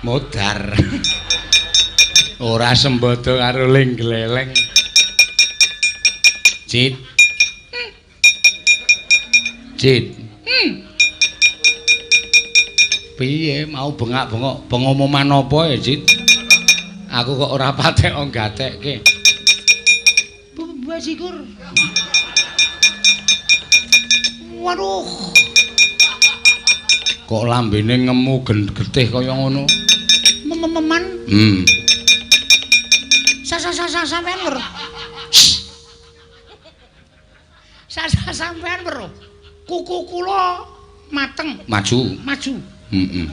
Modar. Ora sembodo karo ling gleleng. Cit. Cit. Piye mau bengak-bengok pengumuman apa ya, Cit? Aku kok ora patek gatekke. Bajigur. Waduh. Kok lambene ngemu getih kaya ngono? Mememan. Sampean weruh. Sampean weruh. Kuku kula mateng. Maju. Maju. Heeh.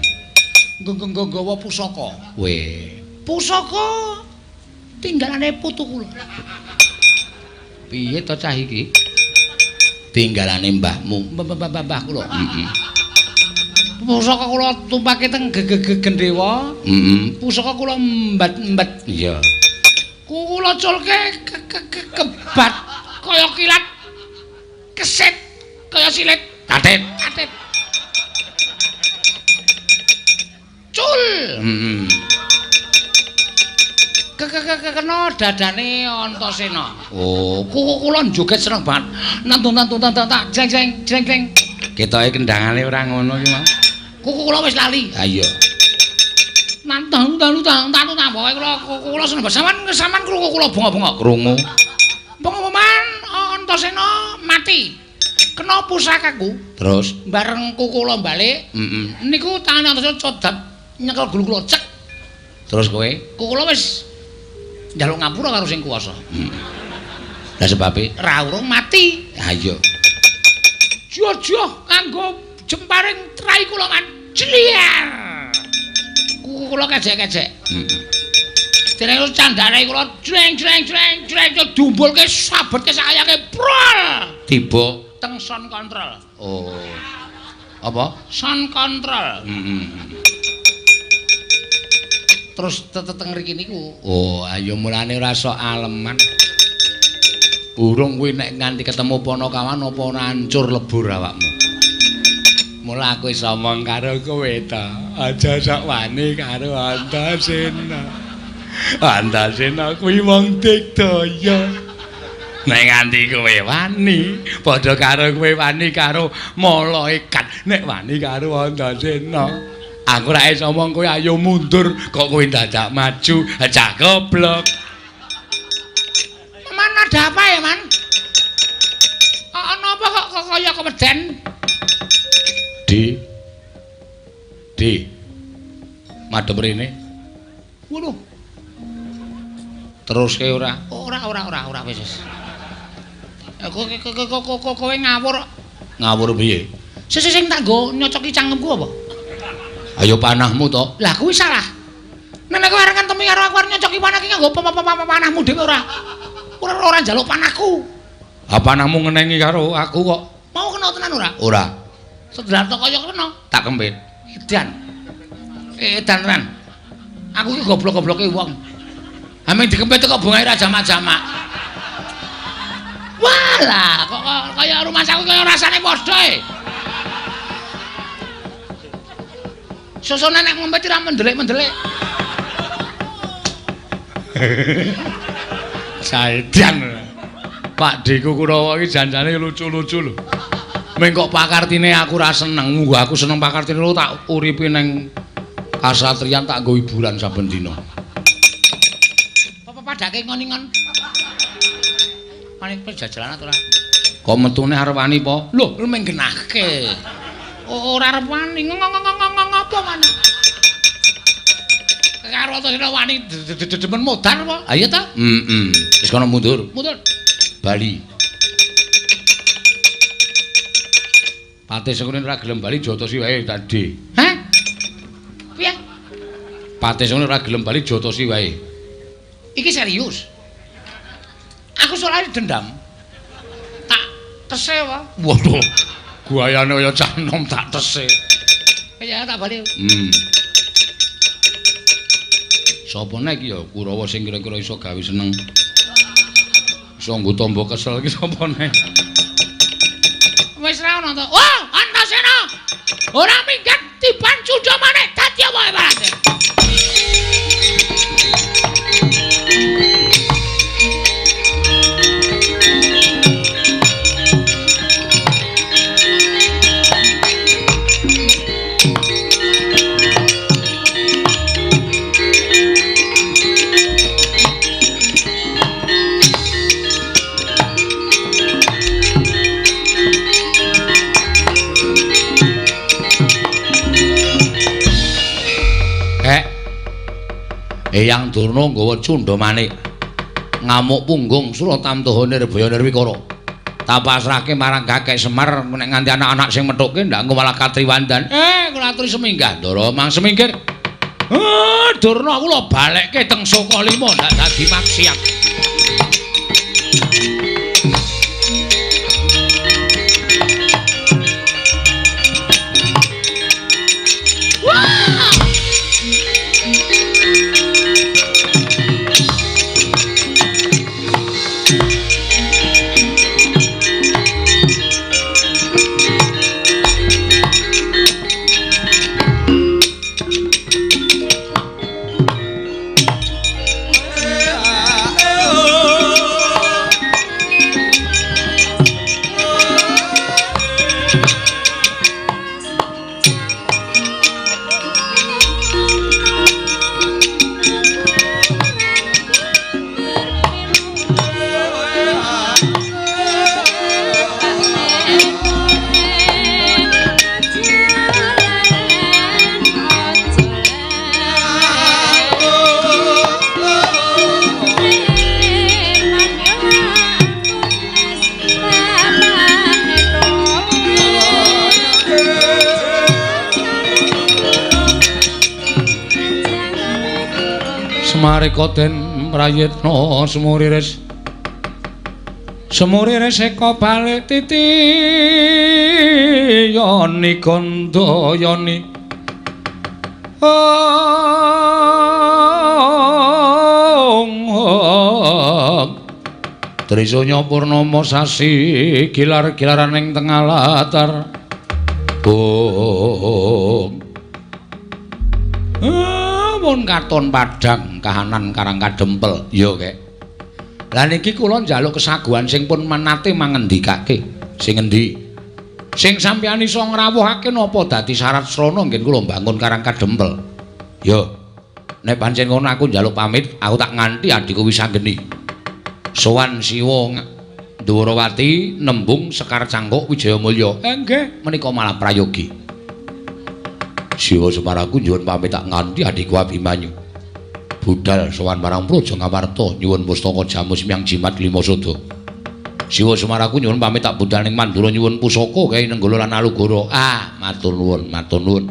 Nggawa pusaka. Weh. Pusaka tinggalane putu kula. Piye to cah iki? Tinggalane mbahmu. Mbah kula. Heeh. Pusaka kula tumpake teng gendhewa. Heeh. Pusaka kula mbat-mbat. Iya. Kula culke kebat kaya kilat. Keset kaya silit. Tatit. Tatit. Cul. Heeh. Kena dadane Antasena. Oh, kula joget seneng banget. Nantun nantun tak jeng jeng jeng jeng. Ketoke kendangane ora ngono iki, Mas. Kuku kula wis lali. Ha iya. Nantun nantun nantun pokoke kula kula seneng banget. Sampeyan sampeyan krungu kula bengok-bengok. Krungu. Pengumuman Antasena mati. Kena pusakaku. Terus bareng kuku kula balik. Heeh. Niku tangane Antasena codap nyekel gulu kula cek. Terus kowe? Kuku kula wis njaluk ngapura karo sing kuwasa. Lah sebabe ra urung mati. Ha iya. Jojoh kanggo jemparing trai kula kan. Jliar. Kuku kula kejek-kejek. Heeh. Dereng candane kula jreng jreng jreng jreng dumbulke sabetke sayake prol. Tiba teng sound control. Oh. Apa? Sound control. Heeh. Terus teteng ngriki niku. Oh, ayo mulane ora sok aleman. Burung kuwi nek nganti ketemu Panakawan apa ora hancur lebur awakmu. Mula aku iso omong karo kowe ta. Aja sok wani karo Antasena. Antasena kuwi wong digdaya. Nek nganti kowe wani, padha karo kowe wani karo malaikat. Nek wani karo Antasena, aku ora iso omong kowe ayo mundur, kok kowe dadak maju, cah goblok. Man ada apa ya, Man? Ana apa kok kaya keweden? D. D. Madhep rene. Waduh. Teruske ora? Ora ora ora ora wis wis. Kowe ngawur. Ngawur piye? Sing sing tak nggo nyocoki cangkemku apa? Ayo panahmu to. Lah kuwi salah. Nek kowe arep ngentemi karo aku arep nyocoki panah iki nganggo panahmu dhewe ora. Ora ora njaluk panahku. Ha panahmu ngenengi karo aku kok. Mau kena tenan ora? Ora. Sedelar to kaya kena. Tak kempit. Edan. Edan tenan. Aku iki goblok-gobloke wong. Ameng dikempit kok bungae ra jamak-jamak. Walah, kok kaya rumah saku kaya rasane padha e. Sosone nek ngempet ora mendelik-mendelik. Saedan. Pak Deku Kurawa iki janjane lucu-lucu lho. Meng kok pakartine aku ora seneng. Munggo aku seneng pakartine lho tak uripi neng kasatriyan tak nggo hiburan saben dina. Apa padake ngon-ngon? Paling jajalan ora? Kok metune arep wani po? Lho, meng genahke. Ora arep wani ngopo wani? Karo Antasena wani demen modar apa? Ha iya ta? Heeh. Wis kono mundur. Mundur. Bali. Patih Sengkuni ora gelem bali jotosi wae tadi. Hah? Piye? Patih Sengkuni ora gelem bali jotosi wae. Iki serius. Aku soalnya dendam. Tak tese apa? Waduh. Guayane kaya cah nom tak tese. Ya tak bali. Sapa nek iki ya Kurawa sing kira-kira iso gawe seneng. Iso nggo tombo kesel iki sapa nek? Wis ra ono to. Wah, Antasena. Ora minggat tiban cundha maneh dadi apa ibarate. Eyang Durna nggawa cundha manik ngamuk punggung Suratamtaha Nirbaya Nirwikara. Tak pasrahke marang Kakek Semar nek nganti anak-anak sing methuke ndak engko malah katriwandan. Kula aturi seminggah Ndara mang semingkir. Durna kula balekke teng Sukalima ndak dadi maksiat. Marika den prayitna semuriris. Semuriris eka balik titi yoni gandayani. Trisanya purnama sasi gilar-gilaran ing tengah latar. Bung. Mun katon padhang kahanan Karang Kadempel. Ya, Kek. Lah niki kula njaluk kesaguhan sing pun manate mangendikake. Sing endi? Sing sampeyan iso ngrawuhake napa dadi syarat srana ngen kula mbangun Karang Kadempel. Ya. Nek pancen ngono aku njaluk pamit, aku tak nganti adhiku Wisanggeni. Sowan Siwa Ndwarawati nembung Sekar Cangkuk Wijayamulya. Nggih, menika malah prayogi. Siwa Semar aku nyuwun pamit tak nganti adhiku Abimanyu. Budal sowan marang Praja Ngamarta nyuwun pustaka jamus miang jimat lima sada. Siwa Semar aku nyuwun pamit tak budal ning Mandura nyuwun pusaka kae Nenggala lan Alugoro. Ah, matur nuwun, matur nuwun.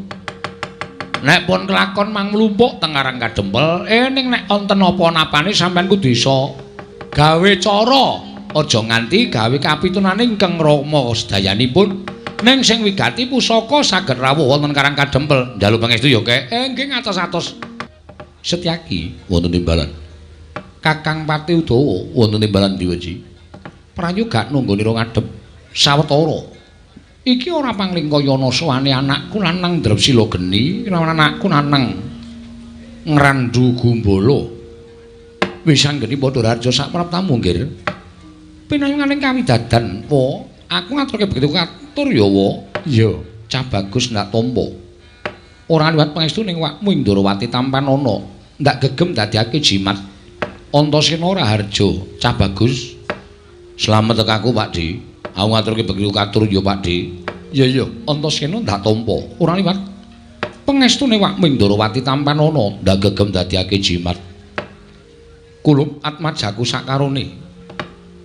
Nek pun kelakon mang mlumpuk teng Karang Kadempel, ning nek wonten apa-napane sampean kudu iso gawe cara, aja nganti gawe kapitunane ingkang rama sedayanipun. Ning sing wigati pusaka saged rawuh wonten Karang Kadempel. Njaluk pangestu ya, Kek. Nggih ngatos-atos. Setyaki wonten timbalan. Kakang Pati Udawa wonten timbalan diweji. Prayoga nunggonira ngadhep sawetara. Iki ora panglingkayana sowane anakku lanang Drepsila geni, lawan anakku lanang Ngrandu Gumbala. Wis anggeni padha raja sak praptamu, nggir. Pinayunganing kawidadan, wa, aku ngaturke begitu katur ya, wa. Iya, cah bagus ndak tampa. Ora liwat pangestu ning wakmu ing Ndorowati tampanana, ndak gegem dadiake jimat. Antasena Raharja, cah bagus. Slamet tekaku, Pak Di. Aku ngaturke begitu katur ya, Pak Di. Iya, iya, Antasena ndak tampa. Ora liwat pangestune wakmu ing Ndorowati tampanana, ndak gegem dadiake jimat. Kulup atmajaku sakarone.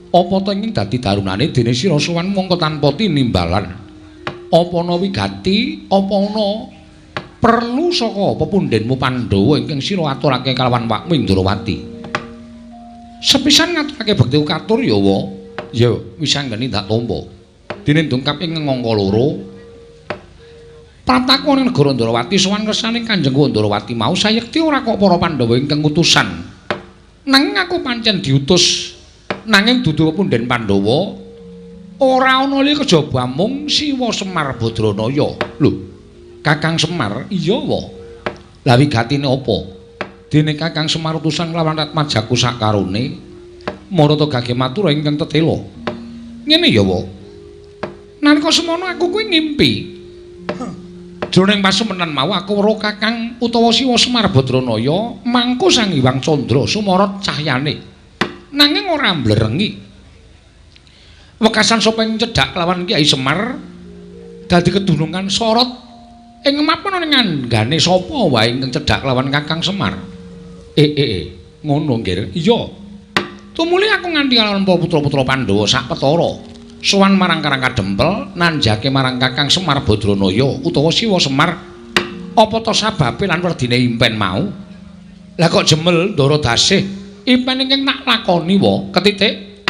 Apa ta ing dadi darunane dene sira sowan mongko tanpa tinimbalan. Apa ana wigati, apa ana perlu saka pepundhenmu Pandhawa ingkang sira aturake kalawan wakmu ing Ndorowati. Sepisan ngaturake bekti katur ya, wa. Ya, wis anggeni ndak tampa. Dene dongkap ing angka loro. Prataku ning negara Ndorowati sowan kersane Kanjeng Ndorowati mau sayekti ora kok para Pandhawa ingkang utusan. Nanging aku pancen diutus nanging dudu pepundhen Pandhawa ora ana liya kejaba mung Siwa Semar Badranaya. Lho, Kakang Semar? Iya, wa. Lah wigatine apa? Dene Kakang Semar utusan lawan Ratmajaku sakarone marata gage matura ingkang tetela. Ngene ya, wa. Nalika semono aku kuwi ngimpi. Jroning pasemenan mau aku weruh Kakang utawa Siwa Semar Badranaya mangku Sang Hyang Candra sumorot cahyane. Nanging ora mblerengi. Wekasan sapa ing cedhak kelawan Kyai Semar dadi kedunungan sorot ing mapan ning anggane sapa wae ingkang cedhak kelawan Kakang Semar. Ngono nggir. Iya. Tumuli aku nganti kalawan para putra-putra Pandhawa sak petara. Sowan marang Karang Kadempel nanjake marang Kakang Semar Badranaya utawa Siwa Semar. Apa ta sababe lan werdine impen mau? Lah kok jemel Ndara Dasih impen ingkang tak lakoni wa ketitik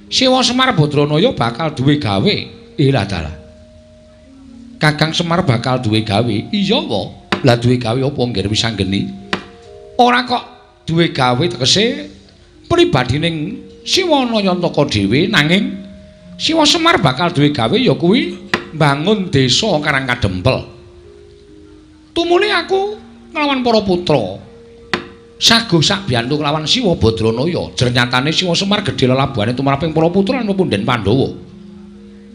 Siwa Semar Badranaya bakal duwe gawe. Ilah dalah. Kakang Semar bakal duwe gawe. Iya wa. Lah duwe gawe apa nggir wis anggeni? Ora kok duwe gawe tegese pribadining Siwa Nayantaka dhewe nanging Siwa Semar bakal duwe gawe ya kuwi mbangun desa Karang Kadempel. Tumuli aku nglawan para putra. Sago sakbiyantu kelawan Siwa Badranaya. Jernyatane Siwa Semar gedhe lelabuhane tumraping para putra lan pepundhen Pandhawa.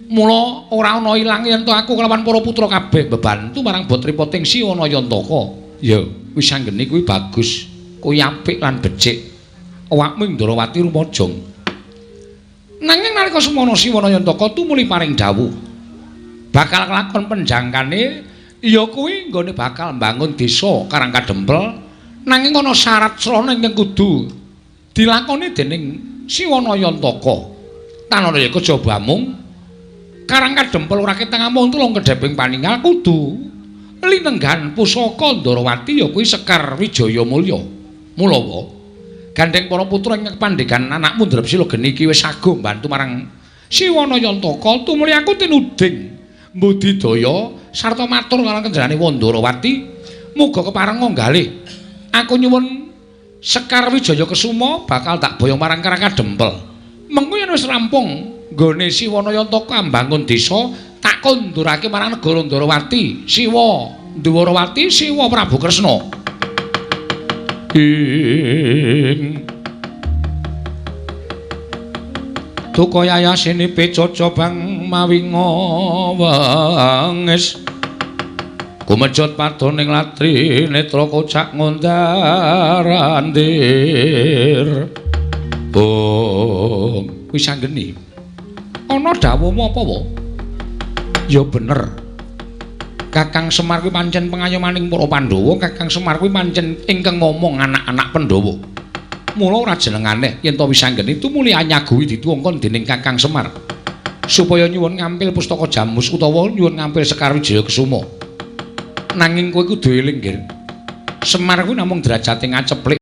Mula ora ana ilange yen aku kelawan para putra kabeh bebantu marang botripoting Siwa Nayantaka. Ya, wis anggene kuwi bagus, kuwi apik lan becik. Awakmu ing Ndorowati rumajang. Nanging nalika semono Siwa Nayantaka tumuli paring dawuh bakal kelakon penjangkane ya kuwi nggone bakal mbangun desa Karang Kadempel nanging ana syarat srana ingkang kudu dilakoni dening Siwa Nayantaka. Tanana ya kejaba mung Karang Kadempel ora ketang amung tulung kedheping paningal kudu linenggan pusaka Ndorowati ya kuwi Sekar Wijaya Mulya. Mulawa gandeng para putra ing pandhegan anakmu Drepsila geni iki wis saguh mbantu marang Siwana Yantaka tumuli aku tinuding mbudidaya sarta matur marang kenjarane Wandarawati muga kepareng nggalih. Aku nyuwun Sekar Wijaya Kesuma bakal tak boyong marang Karakadempel. Mengko yen wis rampung nggone Siwana Yantaka mbangun desa tak kondurake marang negara Ndarawati, Siwa Ndwarawati, Siwa Prabu Kresna. Ing Duka yayasene pecaca bang mawi ngawengis kumejot padoning latri netra kocak ngundar-andir. Oh, wis anggeni. Ana dawuhmu apa wa? Ya bener. Kakang Semar kuwi pancen pengayomaning para Pandhawa, Kakang Semar kuwi pancen ingkang ngomong anak-anak Pandhawa. Mula ora jeneng aneh yen to Wisanggeni tumuli anyaguhi dituwungkon dening Kakang Semar supaya nyuwun ngampil pustaka Jamus utawa nyuwun ngampil Sekar Wijaya Kesuma. Nanging kowe kudu eling, Gir. Semar kuwi namung derajate ngaceplik.